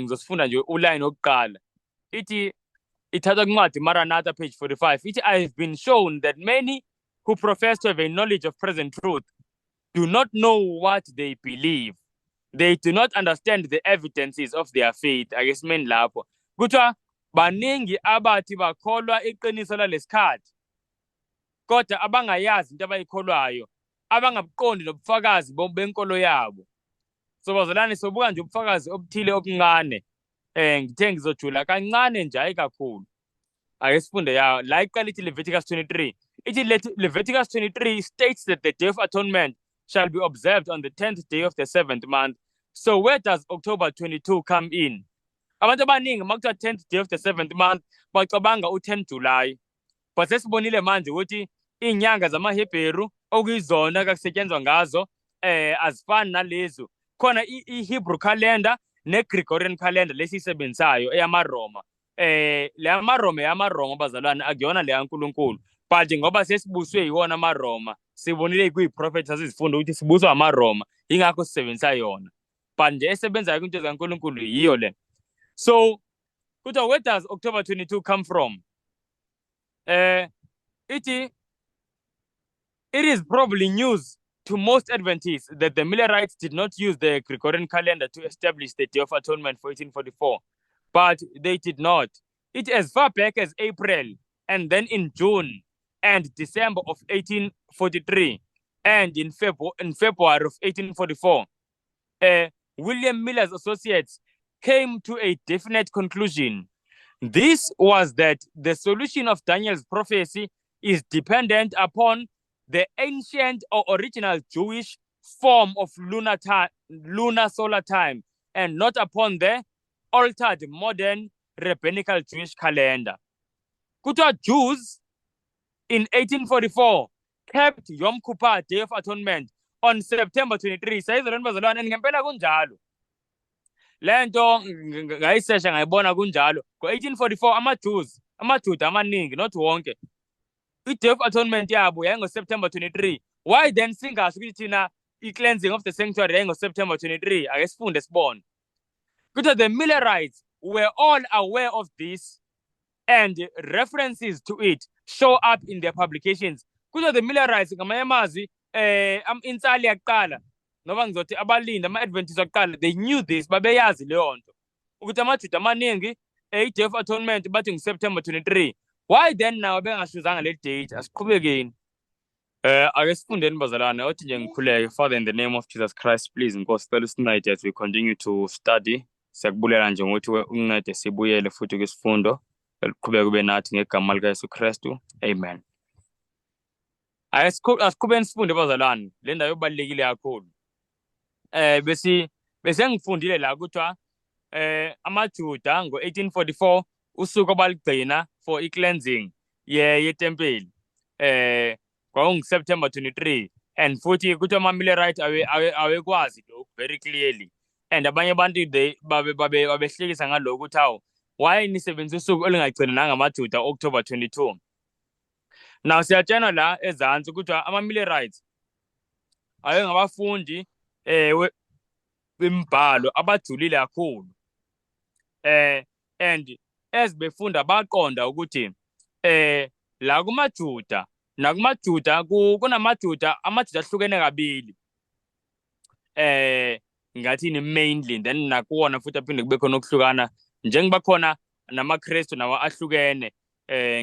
Ngizosifunda nje uline wokuqala. Ithi ithathwa kuncwadi Maranatha page 45. Ithi, "I have been shown that many who profess to have a knowledge of present truth do not know what they believe. They do not understand the evidences of their faith." Ake simeni lapho. Kuthiwa baningi abathi bakholwa iqiniso lalesikhathi, kodwa abangayazi into abayikholwayo, abangabuqondi nobufakazi benkolo yabo. So bazalwane, sobuka nje ubufakazi obuthile obuncane. Ngithe ngizojula kancane nje, hayi kakhulu. Ake sifunde ya la iqala ithi Leviticus 23. Ithi Leviticus 23 states that the Day of Atonement shall be observed on the 10th day of the seventh month. So where does October 22 come in? Abantu abaningi makuthiwa 10th day of the seventh month bacabanga u-10 July. But sesibonile manje ukuthi iy'nyanga zamaHebheru okuyizona kakusetshenzwa ngazo azifani nalezo. Khona i-Hebrew calendar ne-Gregorian calendar lesiyisebenzisayo eyamaRoma. Le yamaRoma, eyamaRoma bazalwane, akuyona le kaNkulunkulu. But ngoba sesibuswe yiwona amaRoma, sibonile kwiyi-prophet sasizifunda ukuthi sibuswa amaRoma, yingakho sisebenzisa yona. But nje esebenzayo kwinto zikaNkulunkulu yiyo le. So kuthiwa, where does October 22 come from? Ithi it is probably news to most Adventists that the Millerites did not use the Gregorian calendar to establish the Day of Atonement for 1844, but they did not. It as far back as April and then in June and December of 1843 and in February of 1844, William Miller's associates came to a definite conclusion. This was that the solution of Daniel's prophecy is dependent upon the ancient or original Jewish form of lunar time, lunar solar time, and not upon the altered modern rabbinical Jewish calendar. Kuthiwa Jews in 1844 kept Yom Kippur, Day of Atonement, on September 23. Sayizwa lento bazalwane, and ngempela kunjalo. Lento ngayisesha ngayibona kunjalo. Ngo-1844 ama-Jews, amaJuda amaningi, not wonke, i-Day of Atonement yabo yayingo-September 23. Why then singasho ukuthi thina i-cleansing of the sanctuary yayingo-September 23? Ake sifunde sibone. Kuthiwa the Millerites were all aware of this and references to it show up in their publications. Kuthiwa the Millerites, ngamanye amazwi, insali yakuqala, noma ngizothi abalindi ama-Adventists akuqala, they knew this, babeyazi leyo nto ukuthi amaJuda amaningi i-Day of Atonement bathi ngu-September 23. Why then nawo bengashuzanga le date? Asiqhubekeni. Ake sifundeni bazalwane, othi nje ngikhuleke. Father, in the name of Jesus Christ, please Nkosi, cela usincede as we continue to study. Siyakubulela nje ngokuthi uncede sibuyele futhi kwisifundo. Eliqhubeke ube nathi ngegama likaYesu Kristu. Amen. Asiqhubeni sifunde bazalwane, le ndawo ibalulekile kakhulu. Besi bese ngifundile la kuthiwa amaJuda ngo-1844 usuku abaligcina for i-cleansing ye yetempeli kwakungu-September 23, and futhi kuthiwa ama-Millerite awekwazi lokhu very clearly, and abanye abantu they babe babe babehlekisa ngalokhu ukuthi, hawu, why nisebenzisa usuku olungagcina nangamaJuda, October 22? Now siyatshelwa la ezansi ukuthi ama-Millerites ayengabafundi bembhalo abajulile kakhulu, and as befunda baqonda ukuthi la kumaJuda nakumaJuda kunamaJuda, amaJuda ahlukene kabili, ngathini, mainly, then nakuwona futhi aphinde kube khona ukuhlukana njengoba khona namaKristu nawo ahlukene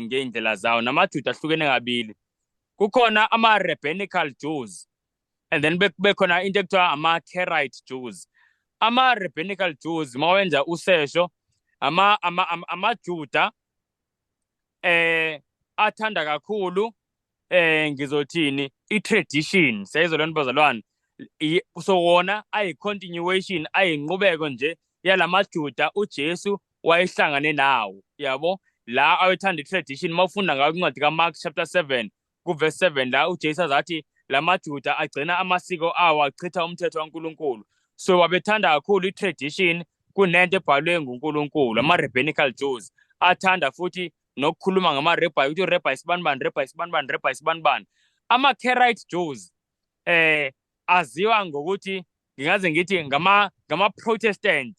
ngey'ndlela zawo. NamaJuda ahlukene kabili, kukhona ama-rabbinical Jews and then kube khona into ekuthiwa ama-Karaite Jews. Ama-rabbinical Jews, mawenza usesho, amaJuda athanda kakhulu, ngizothini, i-tradition. Siyayizwa lento bazalwane? So wona ayi-continuation, ayinqubeko nje yalamaJuda uJesu wayehlangane nawo, yabo, la awethanda i-tradition. Mawufunda ngayo incwadi kaMark chapter 7 kuverse 7, la uJesu azathi lamaJuda agcina amasiko awo achitha umthetho kaNkulunkulu. So babethanda kakhulu i-tradition kunento ebhalwe nguNkulunkulu. Ama-rabbinical Jews athanda futhi nokukhuluma ngama-rabbi, ukuthi urebbi sibanibani, rebbi sibanibani, rebbi sibanibani. Ama-Karaite Jews Aziwa ngokuthi, ngingaze ngithi, ngama Protestant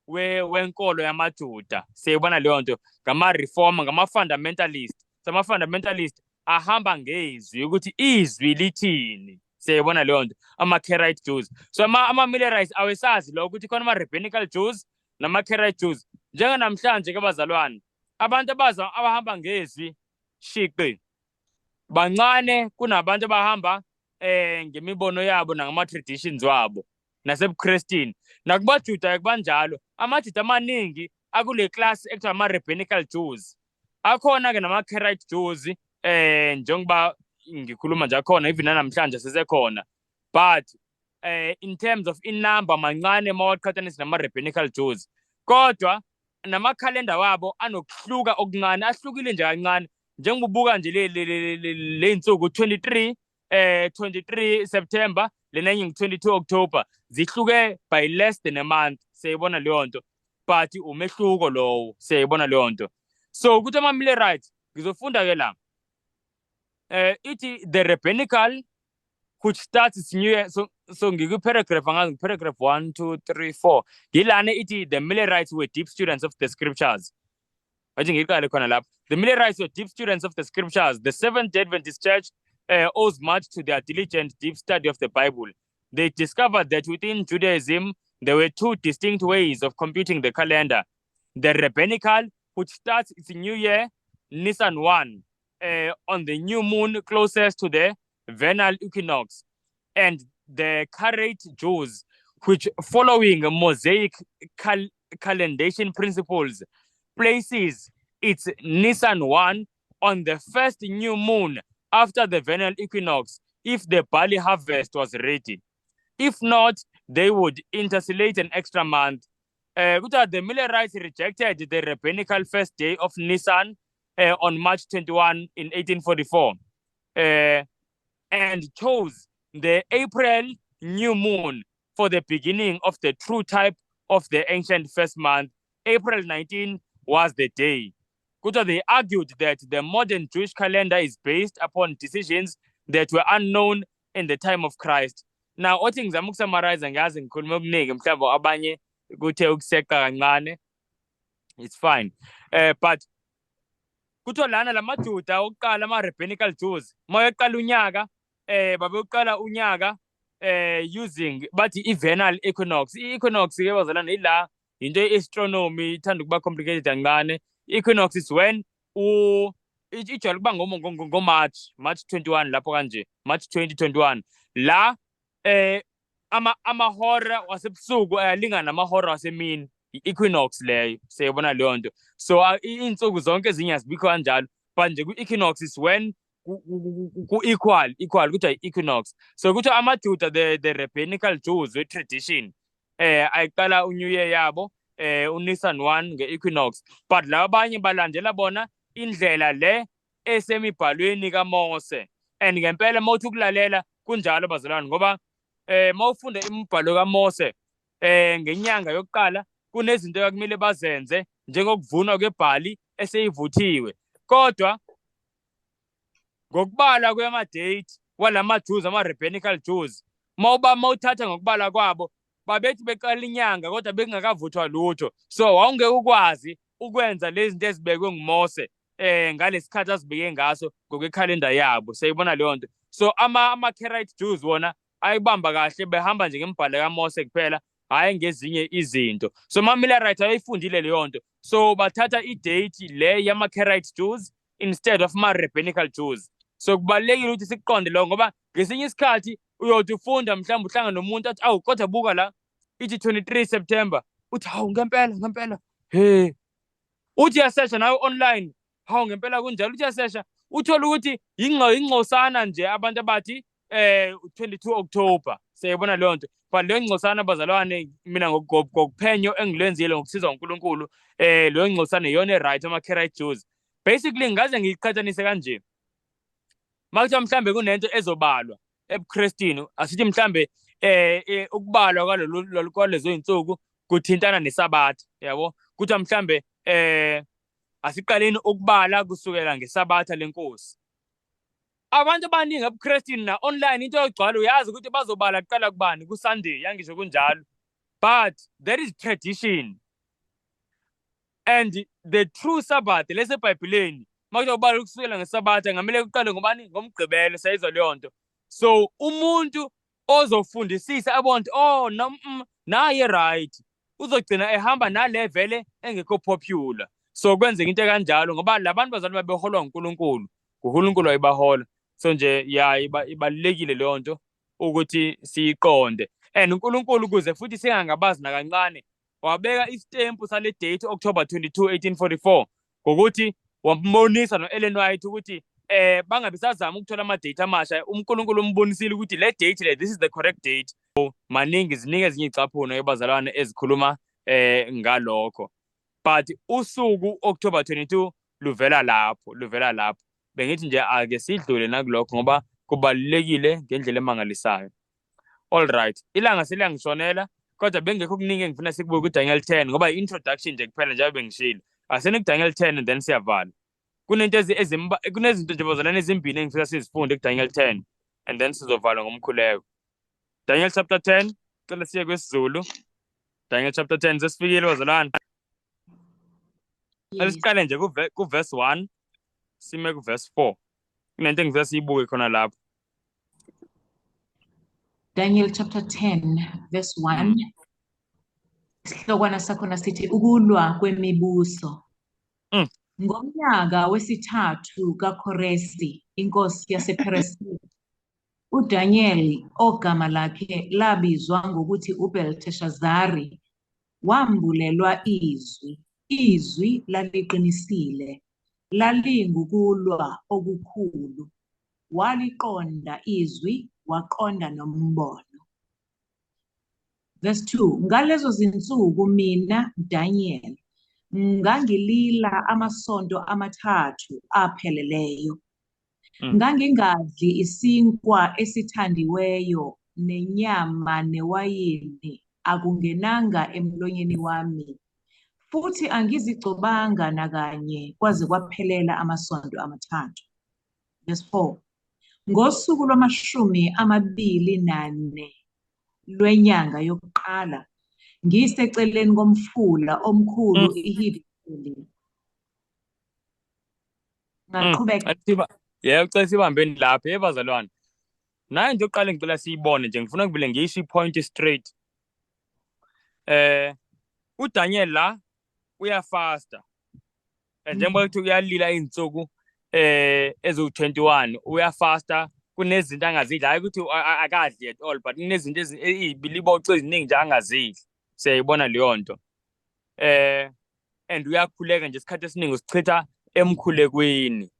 wenkolo yamaJuda. Siyibona leyo nto, ngama reformer, ngama fundamentalist. So ama fundamentalist ahamba ngezwi, ukuthi izwi lithini. Siyayibona leyo nto, ama-Karaite Jews. So ama-Millerites awesazi lokho, ukuthi khona ama-Rabbinical Jews nama-Karaite Jews. Njenganamhlanje ke bazalwane, abantu abaza abahamba ngezwi shiqi bancane kunabantu abahamba ngemibono yabo nangama-traditions wabo nasebuKristini. NakubaJuda kubanjalo. AmaJuda amaningi akule class ekuthiwa ama-Rabbinical Jews. Akhona-ke nama-Karaite Jews, njengoba ngikhuluma nje akhona, even namhlanje sesekhona, but in terms of inumber mancane mawaqhathanisa nama-Rabbinical Jews. Kodwa namakhalenda wabo anokuhluka okuncane, ahlukile nje kancane. Njengoba nje le insuku 23, 23 September, lena enye ngu-22 October, zihluke by less than a month. Siyayibona leyo nto, but umehluko lowo. Siyayibona leyo nto. So ukuthi ama-Millerites, ngizofunda ke la, ithi the rabbinical which starts its new year. So ngikwi-paragraph, angazi, paragraph 1 2 3 4, ngilana ithi the Millerites were deep students of the scriptures. Athi ngiqale khona lapho. The Millerites were deep students of the scriptures. The Seventh Day Adventist Church owes much to their diligent, deep study of the Bible. They discovered that within Judaism there were two distinct ways of computing the calendar: the rabbinical, which starts its new year, Nisan 1, on the new moon closest to the vernal equinox, and the Karaite Jews, which, following Mosaic calendation principles, places its Nisan 1 on the first new moon after the vernal equinox if the barley harvest was ready. If not, they would intercalate an extra month. Kuthiwa the Millerites rejected the rabbinical first day of Nisan on March 21 in 1844 and chose the April new moon for the beginning of the true type of the ancient first month. April 19 was the day. Kuthiwa they argued that the modern Jewish calendar is based upon decisions that were unknown in the time of Christ. Now, othi ngizama ukusummarize, ngiyazi ngikhuluma okuningi, mhlawumbe abanye kuthe ukuseqa kancane. It's fine. But kuthiwa lana lamaJuda okuqala, ama-Rabbinical Jews, mayeqala unyaka, babewuqala unyaka using, bathi, i-vernal equinox. I-equinox ke bazalwane ila into ye-astronomy, ithanda ukuba complicated kancane. Equinox is when u ijwayele ukuba ngo-March, March 21 lapho kanje, March 2021, la amahora wasebusuku ayalingana namahora wasemini. I-equinox leyo. Siyayibona leyo nto. So iy'nsuku zonke ezinye azibikho kanjalo, but nje ku-equinox is when ku-equal, equal, kuthiwa i-equinox. So kuthiwa amaJuda, the rabbinical Jews we-tradition, ayiqala uNew Year yabo uNisan 1 nge-equinox, but laba abanye balandela bona indlela le esemibhalweni kaMose. And ngempela mawuthi ukulalela kunjalo bazalwane, ngoba mawufunda imibhalo kaMose, ngenyanga yokuqala kunezinto ekumele bazenze, njengokuvunwa kwebhali eseyivuthiwe. Kodwa ngokubala kwama-date walama Jews, ama-rabbinical Jews, mawuba mawuthatha ngokubala kwabo, babethi beqala inyanga kodwa bekungakavuthwa lutho, so wawungeke ukwazi ukwenza lezi zinto ezibekwe nguMose ngalesikhathi azibeke ngaso ngokwekhalenda yabo. Siyayibona leyo nto. So ama-Karaite Jews wona ayibamba kahle, behamba nje ngembhalo kaMose kuphela, hhayi ngezinye izinto. So ama-Millerite ayifundile leyo nto, so bathatha i-date le yama-Karaite Jews instead of ama-Rabbinical Jews. So kubalulekile ukuthi sikuqonde lokho, ngoba ngesinye isikhathi uyothi ufunda, mhlawumbe uhlangane nomuntu athi, "Awu, kodwa buka la, ithi 23 September." Uthi, "Hawu, ngempela, ngempela." He, uthi uyasesha nawe online, hawu, ngempela kunjalo. Uthi uyasesha, uthole ukuthi ingcosana nje abantu abathi 22 October. Siyayibona leyo nto. But leyo ngcosana bazalwane, mina ngokuphenyo engilwenzile ngokusizwa uNkulunkulu, leyo ngcosana iyona right, ama-Karaite Jews. Basically ngaze ngiyiqhathanise kanje: makuthiwa mhlambe kunento ezobalwa ebuKristini, asithi mhlambe ukubalwa kwalolu kwalezo insuku kuthintana nesabatha, yabo, kuthiwa mhlambe asiqaleni ukubala kusukela ngesabatha lenkosi. Abantu abaningi ebuKristini na online into yogcwala uyazi ukuthi bazobala kuqala kubani kuSunday, yangisho kunjalo. But that is tradition. And the true Sabbath leseBhayibhelini makuzobala ukusukela ngeSabatha ngamele kuqale ngobani? Ngomgqibelo, sayizwa leyo nto. So umuntu ozofundisisa abone oh no, naye right, uzogcina ehamba nale vele engekho popular. So kwenzeka into kanjalo ngoba labantu bazali babeholwa uNkulunkulu, uNkulunkulu wayebahola. So nje ya ibalulekile leyo nto ukuthi siyiqonde. And uNkulunkulu ukuze futhi singangabazi nakancane wabeka isitempu sale date October 22 1844 ngokuthi wambonisa no-Ellen White ukuthi bangabe sazama ukuthola ama-date amasha. uNkulunkulu umbonisile ukuthi le date le, this is the correct date. So maningi, ziningi ezinye iy'caphuno ebazalwane ezikhuluma ngalokho, but usuku October 22 luvela lapho, luvela lapho. Bengithi nje ake sidlule nakulokho ngoba kubalulekile ngendlela emangalisayo. All right, ilanga seliyangishonela, kodwa bengekho kuningi engifuna sikubuke ku-Daniel 10 ngoba i-introduction nje kuphela njengoba bengishilo. Asene ku-Daniel 10 and then siyavala. Kunento kunezinto nje bazalwane ezimbili engifisa sizifunde ku-Daniel 10 and then sizovala ngomkhuleko. Daniel chapter 10, cela siye kwesiZulu. Daniel chapter 10 sesifikile bazalwane. Yes. Siqale nje ku verse 1 sime ku verse 4. Kunento engifisa siyibuke khona lapho. Daniel chapter 10 verse 1. Isihlokwana sakhona sithi ukulwa kwemibuso. Ngomnyaka wesithathu kaKoresi inkosi yasePheresiya, uDaniel ogama lakhe labizwa ngokuthi uBelteshazari wambulelwa izwi. Izwi laliqinisile, lalingukulwa okukhulu. Waliqonda izwi, waqonda nombono. Verse 2, ngalezo zinsuku mina Daniel ngangilila amasonto amathathu apheleleyo. Ngangingadli isinkwa esithandiweyo nenyama newayini akungenanga emlonyeni wami, futhi angizigcobanga nakanye kwaze kwaphelela amasonto amathathu. Verse 4, ngosuku lwama-24 lwenyanga yokuqala ngiseceleni komfula omkhulu iHidekeli. Ngaqhubeka. Yebo, cela sibambeni lapho yebazalwane. Nayi nje oqale ngicela siyibone nje, ngifuna ukuvele ngisho i-point straight. uDaniel la uyafasta. Njengoba kuthi uyalila izinsuku eziwu-21 uyafasta, kunezinto angazidli, hayi ukuthi akadli at all, but kunezinto izibiliboco eziningi nje angazidli. Siyayibona leyo nto. And uyakhuleka nje isikhathi esiningi usichitha emkhulekweni.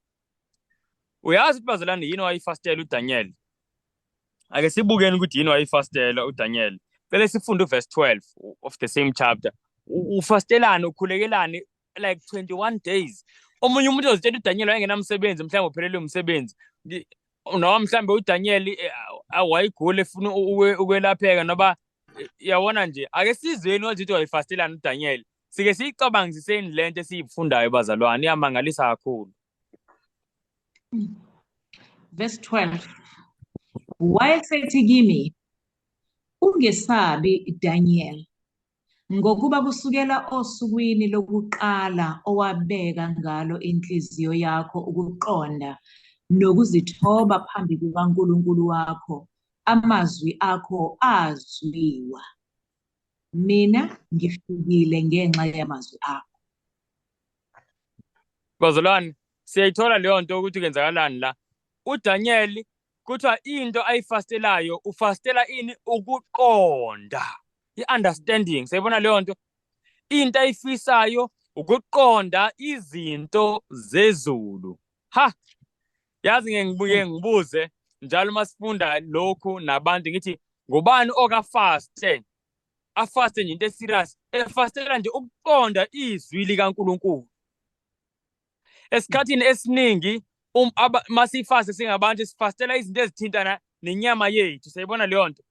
Uyazi ukuthi bazalwane yini wayifastela uDaniel? Ake sibukeni ukuthi yini wayifastela uDaniel. Cela sifunde uverse 12 of the same chapter. Ufastelani, ukhulekelani like 21 days. Omunye umuntu ozitshela uDaniel wayengenamsebenzi, mhlawumbe uphelelwe umsebenzi. Noma mhlawumbe uDaniel wayegula efuna ukwelapheka noba yabona nje. Ake sizweni ukuthi wayifastelani uDaniel. Sike siyicabangisiseni lento esiyifundayo bazalwane, iyamangalisa kakhulu. Verse 12. Wayesethi kimi, ungesabi Daniel, ngokuba kusukela osukwini lokuqala owabeka ngalo inhliziyo yakho ukuqonda nokuzithoba phambi kukaNkulunkulu wakho, amazwi akho azwiwa. Mina ngifikile ngenxa yamazwi akho. Bazalwane, siyayithola leyo nto ukuthi kwenzakalani la. uDaniel kuthiwa into ayifastelayo, ufastela ini? Ukuqonda, i-understanding. Siyayibona leyo nto. Into ayifisayo ukuqonda izinto zezulu. Ha, yazi ngeke ngibuye ngibuze njalo masifunda lokhu nabantu ngithi ngubani okafaste? Afaste nje into eserious, efastela nje ukuqonda izwi likaNkulunkulu. Esikhathini esiningi masifaste singabantu sifastela izinto ezithintana nenyama yethu. Siyayibona leyo nto.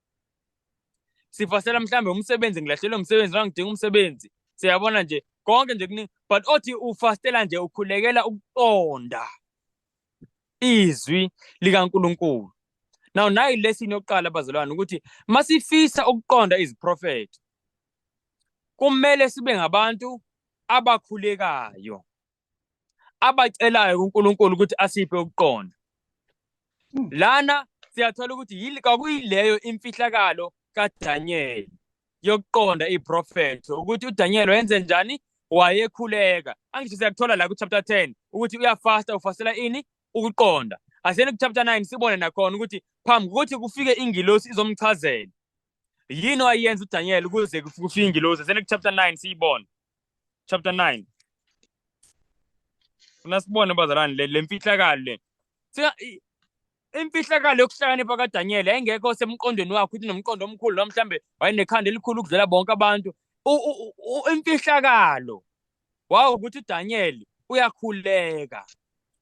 Sifastela mhlambe umsebenzi, ngilahlelwe umsebenzi noma ngidinga umsebenzi. Siyabona nje konke nje kuningi, but othi ufastela nje ukhulekela ukuqonda. Izwi likaNkulunkulu. Now nayi lesson yokuqala, bazalwane, ukuthi masifisa ukuqonda iziprofetho, kumele sibe ngabantu abakhulekayo, abacelayo kuNkulunkulu ukuthi asiphe ukuqonda. Lana siyathola ukuthi yili kwakuyileyo imfihlakalo kaDaniel yokuqonda iprofetho, ukuthi uDaniel wayenze njani, wayekhuleka. Angisho siyakuthola la ku-chapter 10 ukuthi uyafasta, ufastela ini? Ukuqonda. Asiyeni ku-chapter 9 sibone nakhona ukuthi phambi kokuthi kufike ingilosi izomchazela yini wayenza uDaniel ukuze kufike ingilosi. Asiyeni ku-chapter 9 siyibone. Chapter 9. Funa sibone, bazalwane, le mfihlakalo le. Imfihlakalo yokuhlakanipha kaDaniel yayingekho semqondweni wakhe ukuthi unomqondo omkhulu noma mhlambe wayenekhanda elikhulu ukudlula bonke abantu. Imfihlakalo wawukuthi uDaniel uyakhuleka,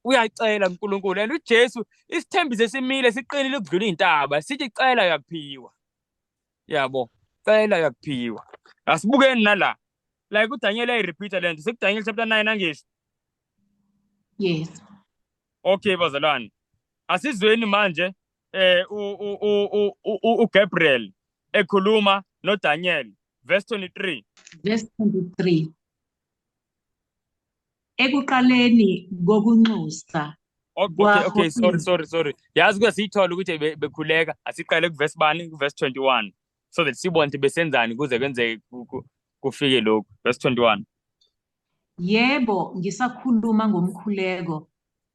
uyacela kuNkulunkulu. And uJesu isithembiso esimile siqinile ukudlula iy'ntaba, sithi cela uyakuphiwa. Yabo, cela uyakuphiwa. Asibukeni nala. Like uDaniel ayi-repeat-a le nto. SekuDaniel chapter 9, angisho? Yes. Okay, bazalwane. Asizweni manje uGabriel ekhuluma noDaniel, verse 23. Verse 23. Ekuqaleni kokunxusa Okay, sorry, sorry, sorry. Yazi kuze siyithole ukuthi bekhuleka, asiqale kuverse bani? Kuverse 21. So that sibone ukuthi besenzani kuze kwenzeke kufike lokhu. Verse 21. Yebo, ngisakhuluma ngomkhuleko,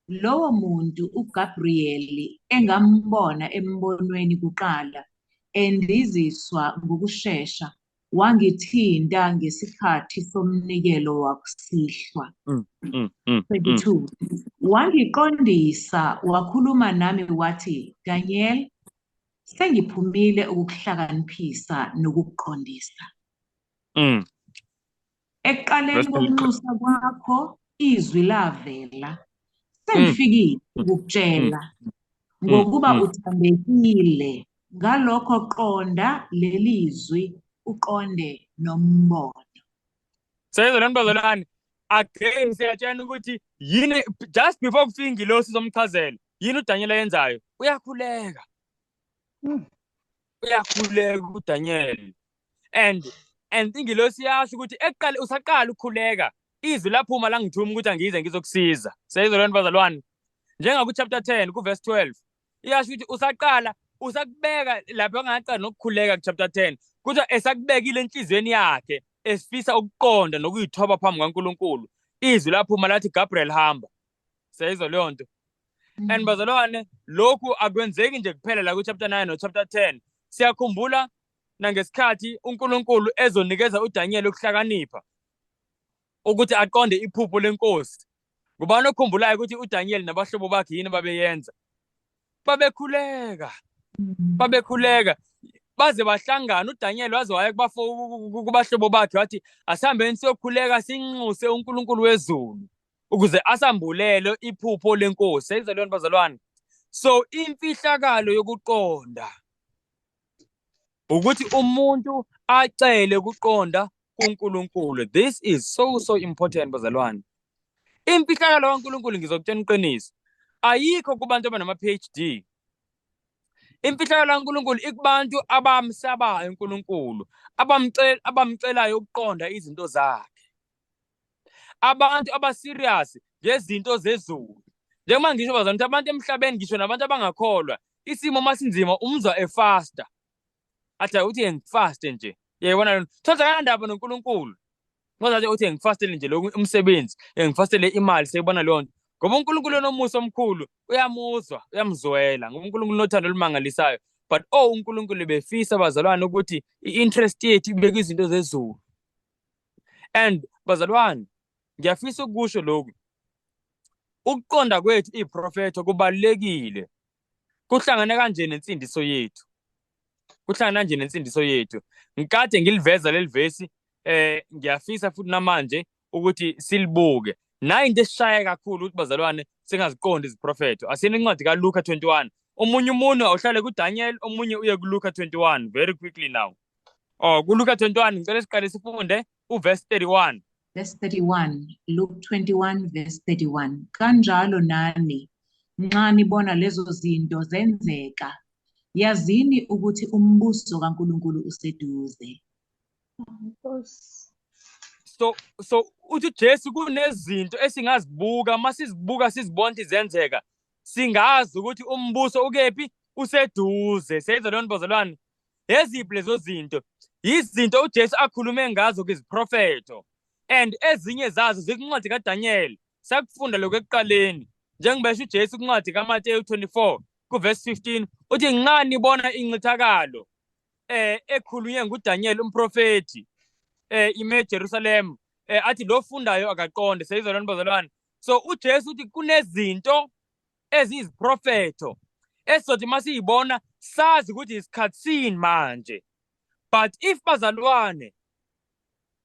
lowo muntu uGabriyeli engambona embonweni kuqala, endiziswa ngokushesha, wangithinta ngesikhathi somnikelo wakusihlwa. 22. Wangiqondisa, wakhuluma nami wathi, "Daniel, sengiphumile ukukuhlakaniphisa nokukuqondisa. Ekuqaleni Verse 23. Kokunxusa kwakho izwi lavela. Sengifikile ukukutshela ngokuba uthambekile. Ngalokho qonda leli zwi, uqonde nombono." Seyizwa lento, bazalwane. Again siyatshena ukuthi yini, just before kufika ingilosi izomchazela, yini uDaniel ayenzayo? Uyakhuleka. Uyakhuleka uDaniel. And ingilosi yasho ukuthi ekuqale usaqala ukukhuleka, izwi laphuma langithuma ukuthi angize ngizokusiza. Seyizwa lento, bazalwane. Njengaku chapter 10 ku verse 12. Iyasho ukuthi usaqala usakubeka lapho angaqala nokukhuleka ku chapter 10. Kuthiwa esakubekile enhliziyweni yakhe esifisa ukuqonda nokuyithoba phambi kaNkulunkulu. Izwi laphuma lathi, "Gabriel, hamba." Seyizwa leyo nto. And bazalwane, lokhu akwenzeki nje kuphela la ku chapter 9 no chapter 10. Siyakhumbula nangesikhathi uNkulunkulu ezonikeza uDaniel ukuhlakanipha ukuthi aqonde iphupho lenkosi. Ngubani okhumbulayo ukuthi uDaniel nabahlobo bakhe yini babeyenza? Babekhuleka. Babekhuleka. Baze bahlangana, uDaniel waze waya kubahlobo bakhe wathi, "Asihambeni siyokhuleka, sinxuse uNkulunkulu wezulu ukuze asambulele iphupho lenkosi." Seyizwa leyo nto, bazalwane. So imfihlakalo yokuqonda ukuthi umuntu acele ukuqonda kuNkulunkulu. This is so so important, bazalwane. Imfihlakalo kaNkulunkulu, ngizokutshela iqiniso, ayikho kubantu abanama PhD. Imfihlakalo kaNkulunkulu ikubantu abamsabayo uNkulunkulu, abamcelayo ukuqonda izinto zakhe. Abantu abaserious ngezinto zezulu. Njengoba ngisho, bazalwane, ukuthi abantu emhlabeni, ngisho nabantu abangakholwa, isimo masinzima umzwa efasta. Athi uthi ngifaste nje. Uyayibona lento. Thola kanandaba noNkulunkulu. Ngoba uthi ngifastele nje lokhu umsebenzi, ngifastele imali, seyibona leyo nto. Ngoba uNkulunkulu onomusa omkhulu uyamuzwa, uyamzwela. Ngoba uNkulunkulu unothando olumangalisayo. But oh, uNkulunkulu befisa, bazalwane, ukuthi i-interest yethu ibe kwizinto zezulu. And bazalwane, ngiyafisa ukusho lokhu. Ukuqonda kwethu iprofetho kubalulekile. Kuhlangene kanje nensindiso yethu. Kuhlangana kanje nensindiso yethu. Ngikade ngiliveza leli vesi, ngiyafisa futhi namanje ukuthi silibuke. Nayi into esishaya kakhulu ukuthi, bazalwane, singaziqondi iziprofetho. Asiyeni incwadi kaLuka 21. Omunye umuntu awuhlale kuDaniel, omunye uye kuLuka 21 very quickly now. Oh, kuLuka 21 ngicela siqale sifunde uverse 31. Verse 31, Luke 21, verse 31. Kanjalo nani, Nxa nibona lezo zinto zenzeka, yazini ukuthi umbuso kaNkulunkulu useduze. Nkosi. So uthi uJesu kunezinto esingazibuka, masizibuka sizibona ukuthi zenzeka, singazi ukuthi umbuso ukephi, useduze. Seyizwa leyo nto bazalwane? Eziphi lezo zinto? Izinto uJesu akhulume ngazo kwiziprofetho, and ezinye zazo zikuncwadi kaDaniel. Sakufunda lokho ekuqaleni, njengoba esho uJesu kuncwadi kaMateyu 24 kuverse 15, uthi nxa nibona incithakalo ekhulunywe nguDaniel umprofethi ime eJerusalem, athi lo fundayo akaqonde. Seyizwa lona bazalwane? So uJesu uthi kunezinto eziyiziprofetho esizothi masiyibona sazi ukuthi isikhathi sini manje. But if bazalwane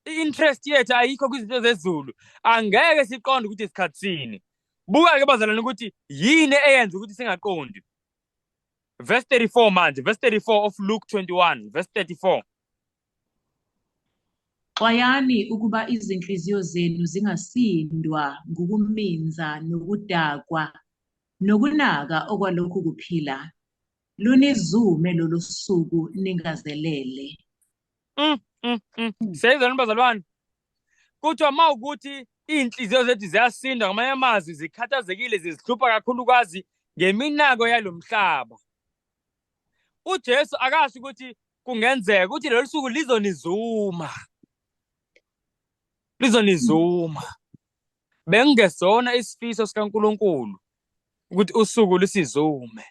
i-interest yethu ayikho kwizinto zezulu, angeke siqonde ukuthi isikhathi sini. Buka-ke bazalwane ukuthi yini eyenza ukuthi singaqondi. Verse 34 manje, verse 34 of Luke 21, verse 34. Xwayani ukuba izinhliziyo zenu zingasindwa ngukuminza nokudakwa nokunaka okwalokhu kuphila, lunizume lolu suku ningazelele. Seyizwa bazalwane, kuthiwa uma ukuthi iy'nhliziyo zethu ziyasinda, ngamanye amazwi zikhathazekile, zizihlupha kakhulukazi ngeminako yalo mhlaba. uJesu akasho ukuthi kungenzeka ukuthi lolu suku lizonizuma, lizonizuma. Bengingesona isifiso sikaNkulunkulu ukuthi usuku lusizume.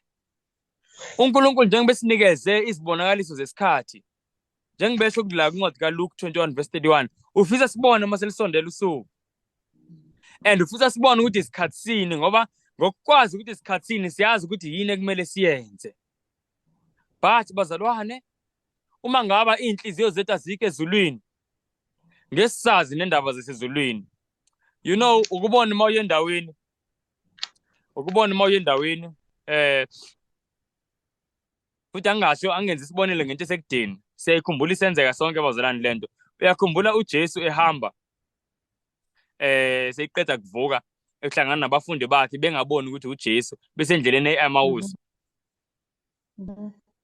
uNkulunkulu njengoba esinikeze izibonakaliso zesikhathi, njengoba esho kula kwincwadi kaLuke 21 verse 31, ufisa sibone uma selisondela usuku, and ufisa sibone ukuthi isikhathi sini, ngoba ngokukwazi ukuthi isikhathi sini siyazi ukuthi yini ekumele siyenze. But bazalwane, uma ngaba iy'nhliziyo zethu azikho ezulwini, ngesisazi nendaba zasezulwini. You know, ukubona uma uye endaweni, ukubona uma uye endaweni, futhi angingasho, angenza isibonelo ngento esekudeni. Siyayikhumbula isenzeka sonke bazalwane lento. Uyakhumbula uJesu ehamba seyiqeda kuvuka, ehlangana nabafundi bakhe bengaboni ukuthi uJesu, besendleleni e-Emmaus.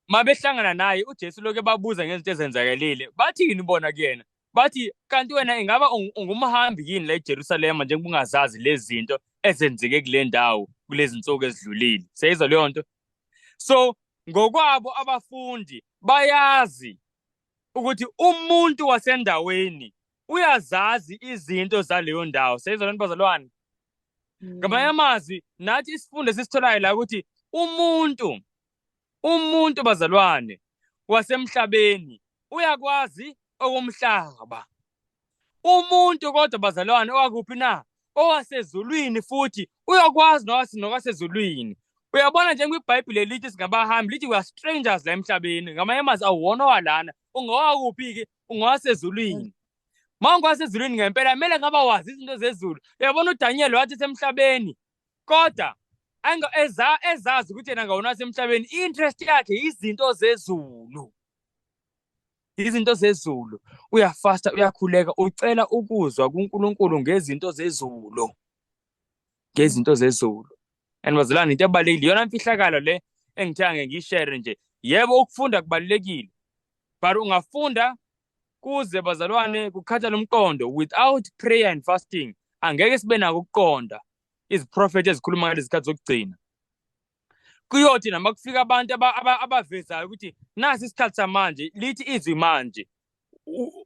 Mabehlangana naye uJesu lokho ebabuza ngezinto ezenzakalile, bathi yini bona kuyena? Bathi kanti wena ingaba ungumhambi yini la eJerusalema njengoba ungazazi lezi zinto ezenzeke kule ndawo kulezi nsuku ezidlulile? Seyizwa leyo nto? So ngokwabo abafundi bayazi ukuthi umuntu wasendaweni uyazazi izinto zaleyo ndawo. Seyizwa lento bazalwane? Ngamanye amazwi nathi isifundo esisitholayo la ukuthi umuntu bazalwane wasemhlabeni uyakwazi okomhlaba. Umuntu kodwa bazalwane owakuphi na? Owasezulwini futhi uyakwazi nokwasezulwini. Uyabona njengoba iBhayibheli lithi singabahambi, lithi we are strangers la emhlabeni. Ngamanye amazwi awuwona owalana. Ungowakuphi-ke? Ungowasezulwini. Uma ungowasezulwini ngempela kumele ngaba wazi izinto zezulu. Uyabona uDaniel wathi esemhlabeni, kodwa ezazi ukuthi yena ngawona wasemhlabeni, i-interest yakhe izinto zezulu. Izinto zezulu. Uyafasta, uyakhuleka, ucela ukuzwa kuNkulunkulu ngezinto zezulu. Ngezinto zezulu. And bazalwane, into ebalulekile, iyona mfihlakalo le engithe angeke ngiyishare nje. Yebo, ukufunda kubalulekile, but ungafunda kuze bazalwane kukhathala umqondo. Without prayer and fasting angeke sibe nako ukuqonda iziprofethi ezikhuluma ngalezi zikhathi zokugcina. Kuyothi noma kufika abantu abavezayo ukuthi nasi isikhathi samanje, lithi izwi manje,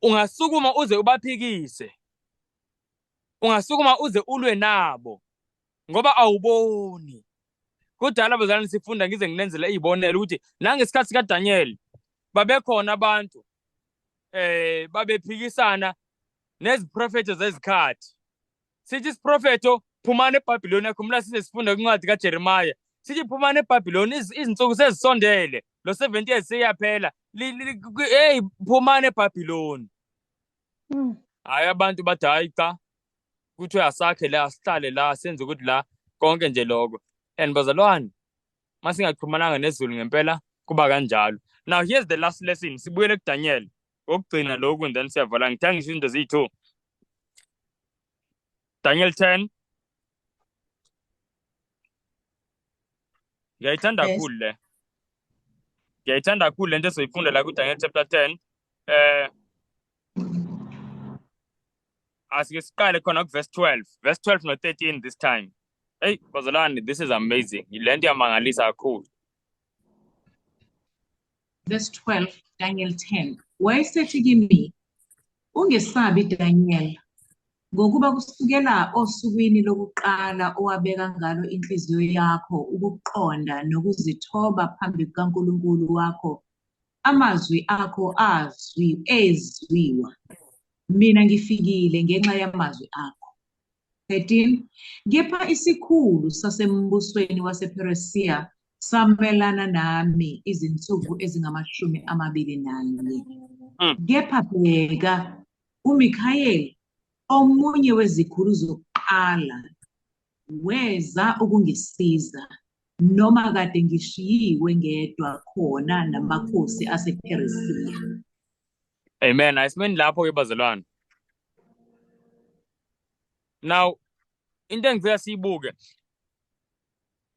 ungasukuma uze ubaphikise, ungasukuma uze ulwe nabo, ngoba awuboni. Kudala bazalwane sifunda, ngize nginenzele izibonelo ukuthi nangesikhathi sikaDaniel babekhona abantu babephikisana neziprofetho zezikhathi. Sithi isiprofetho phumani eBhabhiloni, yakhumbula size sifunda kwincwadi kaJeremiah, sithi phumani eBhabhiloni, izinsuku sezisondele, lo 70 years seyaphela, hey phumani eBhabhiloni. Hayi abantu bathi hayi cha, kuthiwe asakhe la, asihlale la, senze ukuthi la konke nje lokho. And bazalwane, masingaxhumananga nezulu ngempela kuba kanjalo. Now here's the last lesson, sibuyele kuDaniel okugcina lokhu and then siyavala. Ngithanda ngisho izinto ziyi-2. Daniel 10. Ngiyayithanda kakhulu le. Ngiyayithanda kakhulu lento esoyifunda la kuDaniel chapter 10. Asike siqale khona ku verse 12. Verse 12 no 13 this time. Hey, bazalwane, this is amazing. Le nto iyamangalisa kakhulu. Verse 12, Daniel 10. Wayesethi kimi, "Ungesabi, Daniel, ngokuba kusukela osukwini lokuqala owabeka ngalo inhliziyo yakho ukuqonda nokuzithoba phambi kukaNkulunkulu wakho, amazwi akho azwi ezwiwa. Mina ngifikile ngenxa yamazwi akho." 13. Kepha isikhulu sasembusweni wasePheresiya samelana nami izinsuku ezingama-21. Kepha bheka, uMikhayeli, omunye wezikhulu zokuqala, weza ukungisiza, noma kade ngishiyiwe ngedwa khona namakhosi asePheresiya. Amen. Asimeni lapho ke, bazalwane. Now, into engifika siyibuke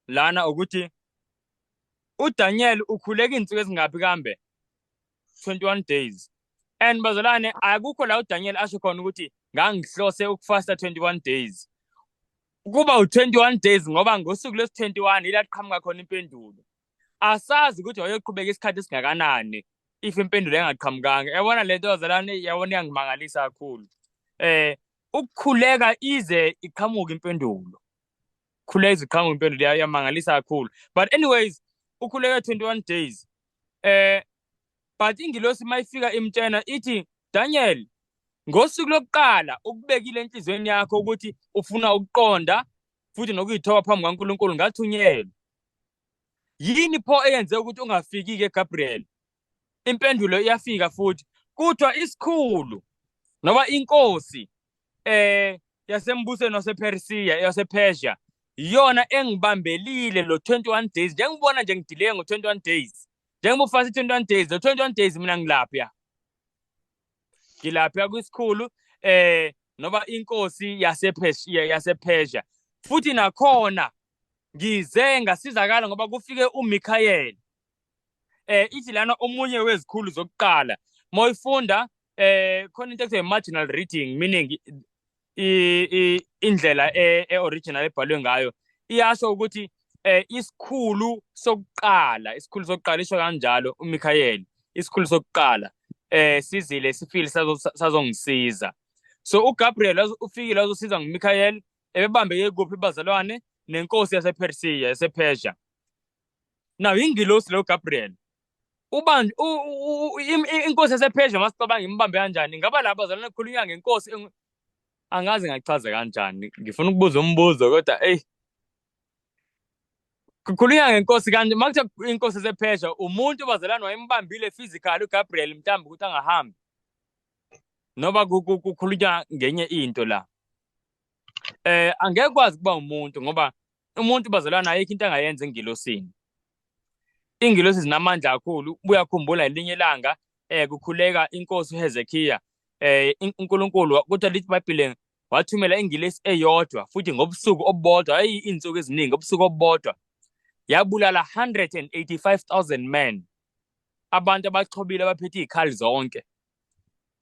lana ukuthi uDaniel ukhuleka izinsuku ezingaphi kambe? 21 days. And bazalwane, akukho la uDaniel asho khona ukuthi ngangihlose ukufasta 21 days. Kuba u21 days ngoba ngosuku lwesi-21 ila qhamuka khona impendulo. Asazi ukuthi wayoqhubeka isikhathi esingakanani if impendulo engaqhamukanga. Yabona lento, bazalwane, yabona, iyangimangalisa kakhulu. Ukukhuleka ize iqhamuke impendulo. Khuleka ize iqhamuke impendulo, iyamangalisa kakhulu. But anyways, ukhuleka 21 days. But ingilosi mayifika imtshena ithi, "Daniel, ngosuku lokuqala ukubekile enhliziyweni yakho ukuthi ufuna ukuqonda futhi nokuyithoba phambi kukaNkulunkulu, ngathunyelwa. Yini pho eyenze ukuthi ungafiki ke, Gabriel?" Impendulo iyafika futhi. Kuthiwa isikhulu noma inkosi yasembusweni wasePersia, yasePersia, iyona engibambelile lo 21 days. Njengibona nje ngidelay ngo 21 days. Njengoba ufasta 21 days, lo 21 days mina ngilapha. Ngilapha kwisikhulu noba inkosi yasePersia, yasePersia. Futhi nakhona ngize ngasizakala ngoba kufike uMichael. Ithi lana omunye wezikhulu zokuqala. Moyifunda khona into ekuthiwa marginal reading, meaning indlela e-original ebhalwe ngayo iyasho ukuthi isikhulu sokuqala, isikhulu sokuqala isho kanjalo, uMichael, isikhulu sokuqala sizile, sifile, sazongisiza. So uGabriel ufikile wazosiza nguMichael. Ebebambeke kuphi, bazalwane? Nenkosi yasePersia, yasePersia. Now, ingilosi lo Gabriel uban inkosi yasePersia, masicabanga, imbambe kanjani? Ingaba la, bazalwane, khulunywa ngenkosi? Angazi ngachaza kanjani. Ngifuna ukubuza umbuzo kodwa ey, kukhulunywa ngenkosi kanje makuthiwa inkosi yasePersia, umuntu, bazalwane, wayembambile physically uGabriel mhlawumbe ukuthi angahambi, noba kukhulunywa ngenye into la? Angeke kwazi kuba umuntu, ngoba umuntu, bazalwane, ayikho into angayenza engilosini. Ingilosi zinamandla kakhulu. Uyakhumbula elinye ilanga kukhuleka inkosi uHezekiya, uNkulunkulu, kodwa lithi iBhayibheli, wathumela ingilosi eyodwa futhi ngobusuku obubodwa, hayi izinsuku eziningi, ubusuku obubodwa, yabulala 185,000 men, abantu abaxhobile, abaphethe izikhali zonke.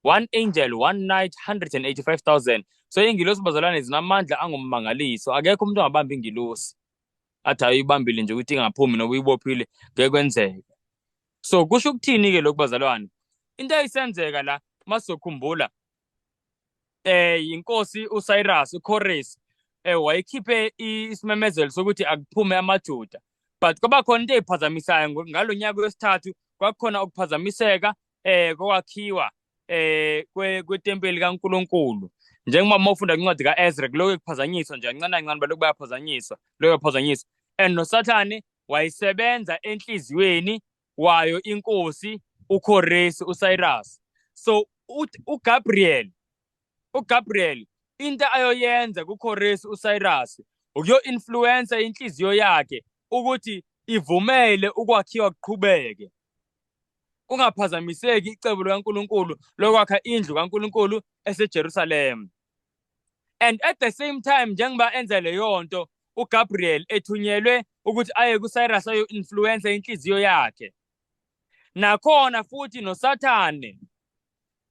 One angel, one night, 185,000. So ingilosi, bazalwane, zinamandla angummangaliso. Akekho umuntu ongabamba ingilosi athi ayibambile nje ukuthi ingaphumi noma uyibophile, ngeke kwenzeke. So kusho ukuthini ke lokhu, bazalwane? Into ayisenzeka la, masizokhumbula, inkosi uCyrus, uCorus, wayekhiphe isimemezelo sokuthi akuphume amaJuda, but kwaba khona into eyiphazamisayo ngalonyaka wesithathu. Kwakukhona ukuphazamiseka kokwakhiwa kwetempeli kaNkuluNkulu, njengoba uma ufunda incwadi kaEzra kuloko kuphazanyiswa nje kancane kancane, balokhu bayaphazanyiswa, lokhu baphazanyiswa. And noSathane wayisebenza enhliziyweni wayo inkosi uKoresi, uCyrus. So uGabriel into ayoyenza kuKoresi, uCyrus, ukuyo-influence inhliziyo yakhe ukuthi ivumele ukwakhiwa kuqhubeke, kungaphazamiseki icebo likaNkuluNkulu lokwakha indlu kaNkuluNkulu eseJerusalem. And at the same time, njengoba enza leyo nto, uGabriel ethunyelwe ukuthi aye kuCyrus ayo-influence inhliziyo yakhe. Nakhona futhi noSathane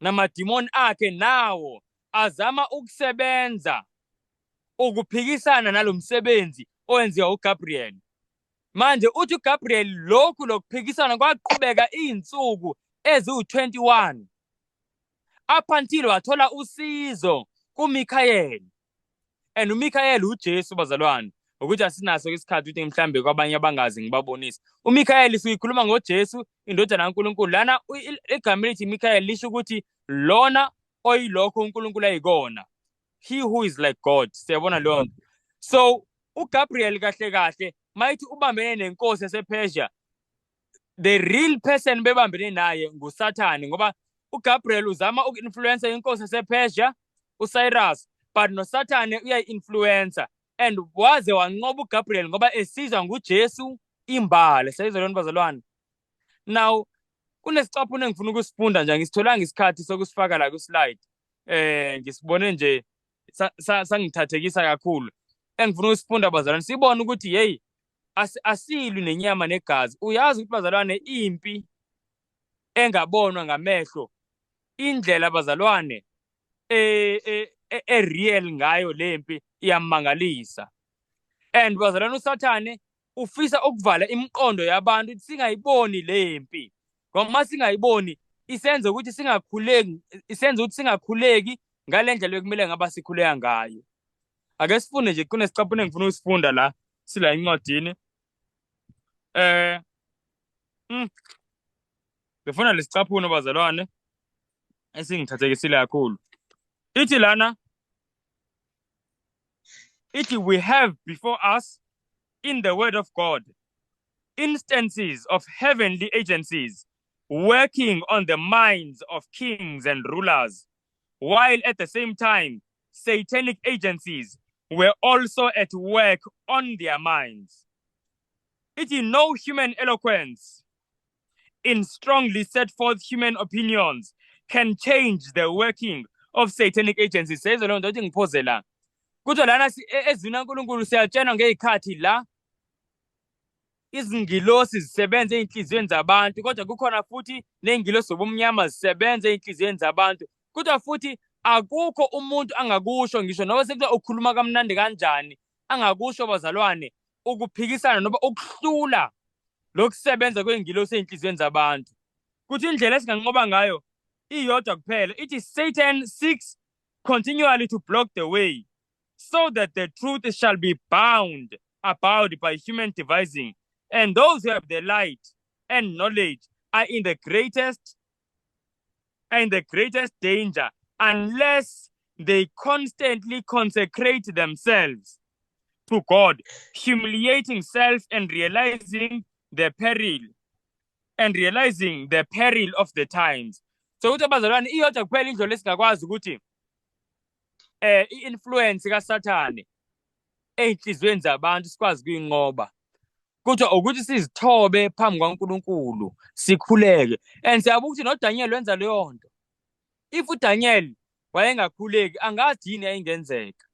namadimoni akhe nawo azama ukusebenza ukuphikisana nalomsebenzi owenziwa uGabriel. Manje uthi uGabriel lokhu lokuphikisana kwaqhubeka izinsuku eziwu-21 up until wathola usizo kuMikhayeli. And uMikhayeli uJesu, bazalwane, ukuthi asinaso isikhathi ukuthi mhlambe kwabanye abangazi ngibabonise. UMikhayeli siyikhuluma ngoJesu, indodana kaNkulunkulu. Lana igama elithi Mikhayeli lisho ukuthi lona oyilokho uNkulunkulu ayikona, he who is like God. Siyabona leyo nto. So uGabriel kahle kahle mayithi ubambene nenkosi yasePersia, the real person bebambene naye nguSathane, ngoba uGabriel uzama uku-influence inkosi yasePersia uCyrus, but noSathane uyayi-influencer, and waze wanqoba uGabriel ngoba esizwa nguJesu imbala. Siyayizwa leyo nto, bazalwane? Now kunesicaphuno engifuna ukusifunda nje, angisitholanga isikhathi sokusifaka la ku-slide. Ngisibone nje sangithathekisa kakhulu engifuna ukusifunda, bazalwane, sibone ukuthi hey, asilwi nenyama negazi. Uyazi ukuthi, bazalwane, impi engabonwa ngamehlo, indlela, bazalwane, e-real ngayo lempi iyamangalisa. And bazalwane, uSathane ufisa ukuvala imiqondo yabantu ukuthi singayiboni lempi, ngoba uma singayiboni isenza ukuthi singakhuleki, isenza ukuthi singakhuleki ngale ndlela ekumele ngaba sikhuleka ngayo. Ake sifunde nje, kunesicaphuno engifuna ukusifunda la, sila encwadini. Ngifuna lesicaphuno, bazalwane, esingithathekisile kakhulu. Ithi lana, ithi, "We have before us in the word of God instances of heavenly agencies working on the minds of kings and rulers, while at the same time satanic agencies were also at work on their minds." Ithi, "No human eloquence in strongly set forth human opinions can change the working of satanic agencies." Seyizwe leyo nto ukuthi ngiphoze la. Kuthiwa lana ezwini kaNkulunkulu siyatshelwa ngey'khathi la izingilosi zisebenza ey'nhliziyweni zabantu, kodwa kukhona futhi ney'ngilosi zobumnyama zisebenza ey'nhliziyweni zabantu. Kodwa futhi akukho umuntu angakusho, ngisho noma sekuthiwa ukhuluma kamnandi kanjani, angakusho, bazalwane, ukuphikisana noma ukuhlula lokusebenza kwey'ngilosi ey'nhliziyweni zabantu. Kuthi indlela esinganqoba ngayo iyodwa kuphela. Ithi, "Satan seeks continually to block the way so that the truth shall be bound about by human devising, and those who have the light and knowledge are in the greatest danger unless they constantly consecrate themselves to God, humiliating self and realizing the peril of the times." So ukuthi, abazalwane, iyodwa kuphela indlela esingakwazi ukuthi i-influence kaSathane ey'nhliziyweni zabantu sikwazi ukuyinqoba, kuthiwa ukuthi sizithobe phambi kwaNkulunkulu, sikhuleke. And siyabuka ukuthi noDaniel wenza leyo nto. If uDaniel wayengakhuleki, angazi yini yayingenzeka.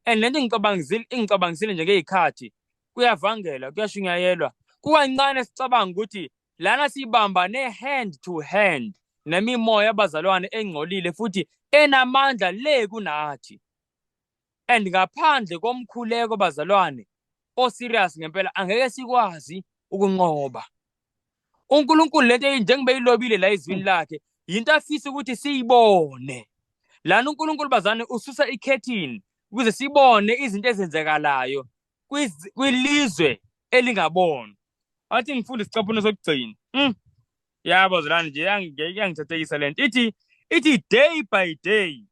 And lento ingicabangisile nje ngey'khathi kuyavangela, kuyashunyayelwa, kukancane sicabanga ukuthi lana sibambane hand to hand nemimoya, abazalwane, engcolile futhi enamandla le kunathi. And ngaphandle komkhuleko, bazalwane, o-serious ngempela, angeke sikwazi ukunqoba. UNkulunkulu lento njengoba eyilobile la ezwini lakhe, yinto afisa ukuthi siyibone lana. UNkulunkulu, bazalwane, ususa ikhethini ukuze sibone izinto ezenzekalayo kwilizwe elingabonwa. Athi ngifunde isicaphuno sokugcina. Yabo zalwane nje, iyangithathekisa lento. Ithi, "Day by day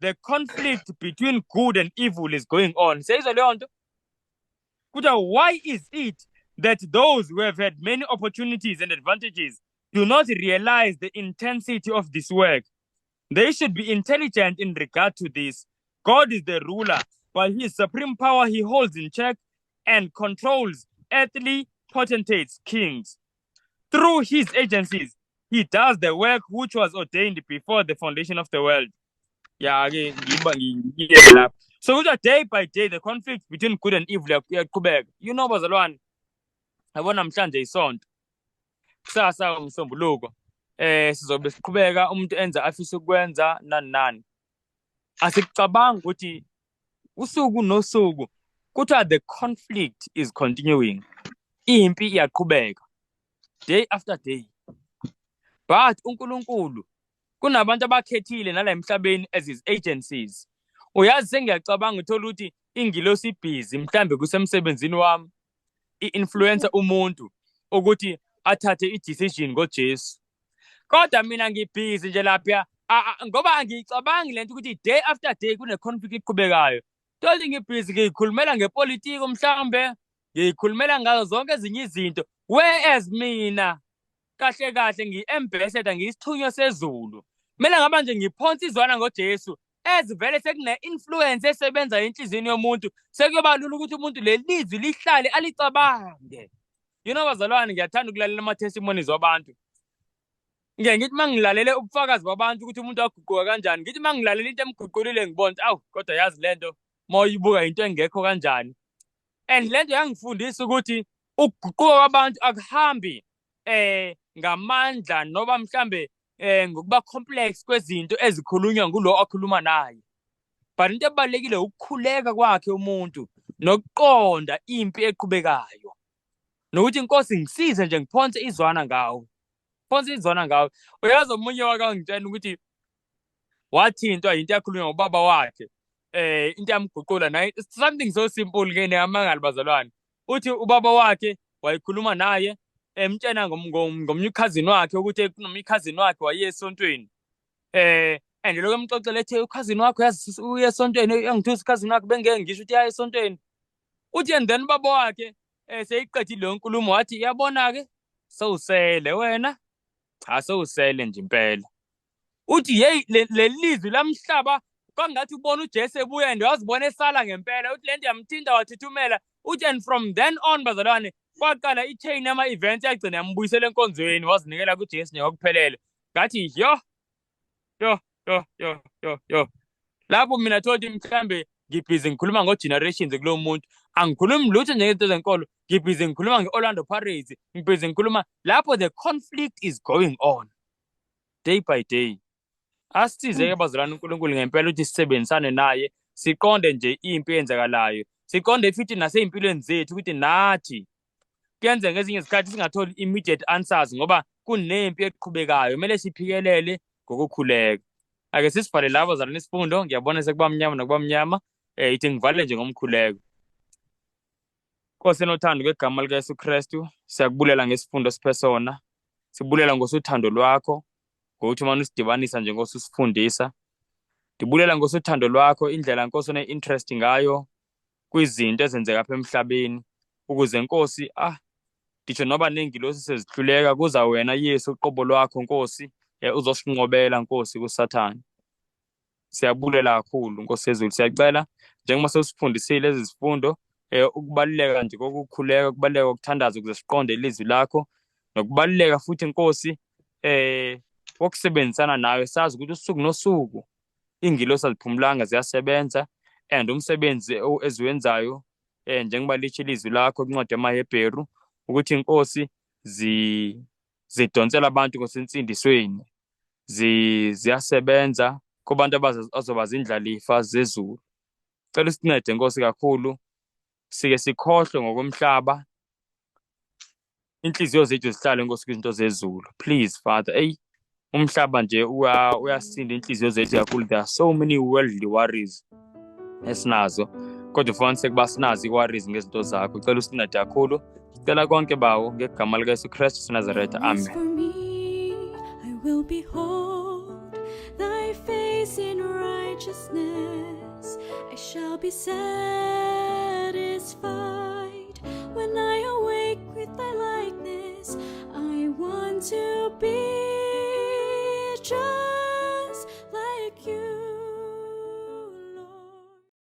the conflict between good and evil is going on." Seyizwa leyo nto. Kuthiwa, "Why is it that those who have had many opportunities and advantages do not realize the intensity of this work? They should be intelligent in regard to this. God is the ruler. By his supreme power he holds in check and controls earthly potentates, kings. Through his agencies he does the work which was ordained before the foundation of the world." Ya ke ngiba ngiye lapho. So kuthiwa day by day the conflict between good and evil iyaqhubeka. Bazalwane. Yabo, namhlanje isonto, kusasa umsombuluko sizobe siqhubeka, umuntu enza afisa ukwenza nani nani. Asikucabangi ukuthi usuku nosuku kuthiwa the conflict is continuing, impi iyaqhubeka day after day, but uNkulunkulu kunabantu abakhethile nala emhlabeni as his agencies. Uyazi, sengiyacabanga, uthola ukuthi ingilosi ibhizi mhlambe kusemsebenzini wami, i-influence umuntu ukuthi athathe i-decision ngoJesu, kodwa mina ngibhizi nje lapha ngoba angiyicabangi lento ukuthi day after day kune-conflict eqhubekayo. Toli ngibhizi ngiyikhulumela ngepolitiki, mhlambe ngiyikhulumela ngazo zonke ezinye izinto, whereas mina kahle kahle ngiyi-ambassador, ngiyisithunywa sezulu, kumele ngaba nje ngiphonsa izwana ngoJesu. Ezivele sekune-influence esebenza enhliziyweni yomuntu, sekuyoba lula ukuthi umuntu leli lizwi lihlale alicabange. Bazalwane, ngiyathanda ukulalela ama-testimonies wabantu. Ngike ngithi uma ngilalele ubufakazi babantu ukuthi umuntu waguquka kanjani, ngithi uma ngilalela into emguqulile, ngibona ukuthi awu, kodwa yazi lento uma uyibuka into engekho kanjani. And lento yangifundisa ukuthi ukuguquka kwabantu akuhambi ngamandla noba mhlambe ngokuba complex kwezinto ezikhulunywa ngulo akhuluma naye, but into ebalulekile ukukhuleka kwakhe umuntu nokuqonda impi eqhubekayo, nokuthi, "Inkosi, ngisize nje ngiphonse izwana ngawe, phonse izwana ngawe." Uyazi, omunye wake wangitshela ukuthi wathintwa into yakhulunywa ngubaba wakhe, into yamguqula naye, something so simple ke, niyamangala bazalwane. Uthi ubaba wakhe wayikhuluma naye emtshena ngomnye ukhazini wakhe, ukuthi kunomnye ukhazini wakhe waye esontweni, and lokho emxoxela ethe ukhazini wakho yazi uye esontweni, uyangithusa ukhazini wakhe, bengeke ngisho ukuthi uya esontweni. Uthi and then ubaba wakhe seyiqedile leyo nkulumo, wathi, "Yabona ke, sewusele wena, cha, sewusele nje impela." Uthi hey, leli lizwi lamhlaba kwangathi ubona uJesu ebuya and wazibona esala ngempela. Uthi lento yamthinta, wathuthumela. Uthi and from then on, bazalwane, kwaqala i-chain yama-events yagcina yambuyisela enkonzweni, wazinikela kuJesu nje ngokuphelele. Ngathi yo yo yo yo yo yo, lapho mina thothi mhlambe ngibhizi ngikhuluma ngo-generations kulo muntu, angikhulumi lutho njengezinto zenkolo, ngibhizi ngikhuluma nge-Orlando Pirates, ngibhizi ngikhuluma lapho the conflict is going on day by day. Asisize-ke bazalwane uNkulunkulu ngempela ukuthi sisebenzisane naye, siqonde nje impi eyenzakalayo, siqonde futhi nasey'mpilweni zethu ukuthi nathi kuyenzeka ngezinye izikhathi singatholi immediate answers ngoba kunempi eqhubekayo, kumele siphikelele ngokukhuleka. Ake sisivale lapho bazalwane isifundo, ngiyabona sekuba mnyama nokuba mnyama. Ithi ngivale nje ngomkhuleko. Nkosi enothando, ngegama likaYesu Kristu, siyakubulela ngesifundo siphe sona. Sibulela ngosuthando lwakho ngokuthi umane usidibanisa nje, Nkosi, usifundisa. Ndibulela ngosuthando lwakho, indlela, Nkosi, one-interest ngayo kwizinto ezenzeka apha emhlabeni, ukuze, Nkosi, nditsho noba neengilosi sezihluleka, kuza wena Yesu uqobo lwakho, Nkosi, uzosinqobela, Nkosi, kuSathane. Siyabulela kakhulu, Nkosi yezulu. Siyacela njengoba sewusifundisile ezi zifundo, ukubaluleka nje kokukhuleka, ukubaluleka kokuthandaza ukuze siqonde ilizwi lakho, nokubaluleka futhi, Nkosi, wokusebenzisana nawe, sazi ukuthi usuku nosuku iingilosi aziphumulanga, ziyasebenza, and umsebenzi eziwenzayo, njengoba lisho ilizwi lakho kwincwadi yamaHebheru ukuthi, Inkosi, zidonsela abantu ngosensindisweni, ziyasebenza kubantu abazoba zindlalifa zezulu. Cela usincede, Nkosi, kakhulu, sike sikhohlwe ngokomhlaba, inhliziyo zethu zihlale, Nkosi, kwizinto zezulu. Please, Father. Ey, umhlaba nje uyasinda inhliziyo zethu kakhulu. There are so many worldly worries esinazo, kodwa ufumaniseke ukuba sinazo i-worries ngezinto zakho. Cela usincede kakhulu. Sicela konke, Bawo, ngegama likaYesu Kristu seNazaretha, As amen. for me, I will behold thy face in righteousness. I shall be satisfied when I awake with thy likeness. I want to be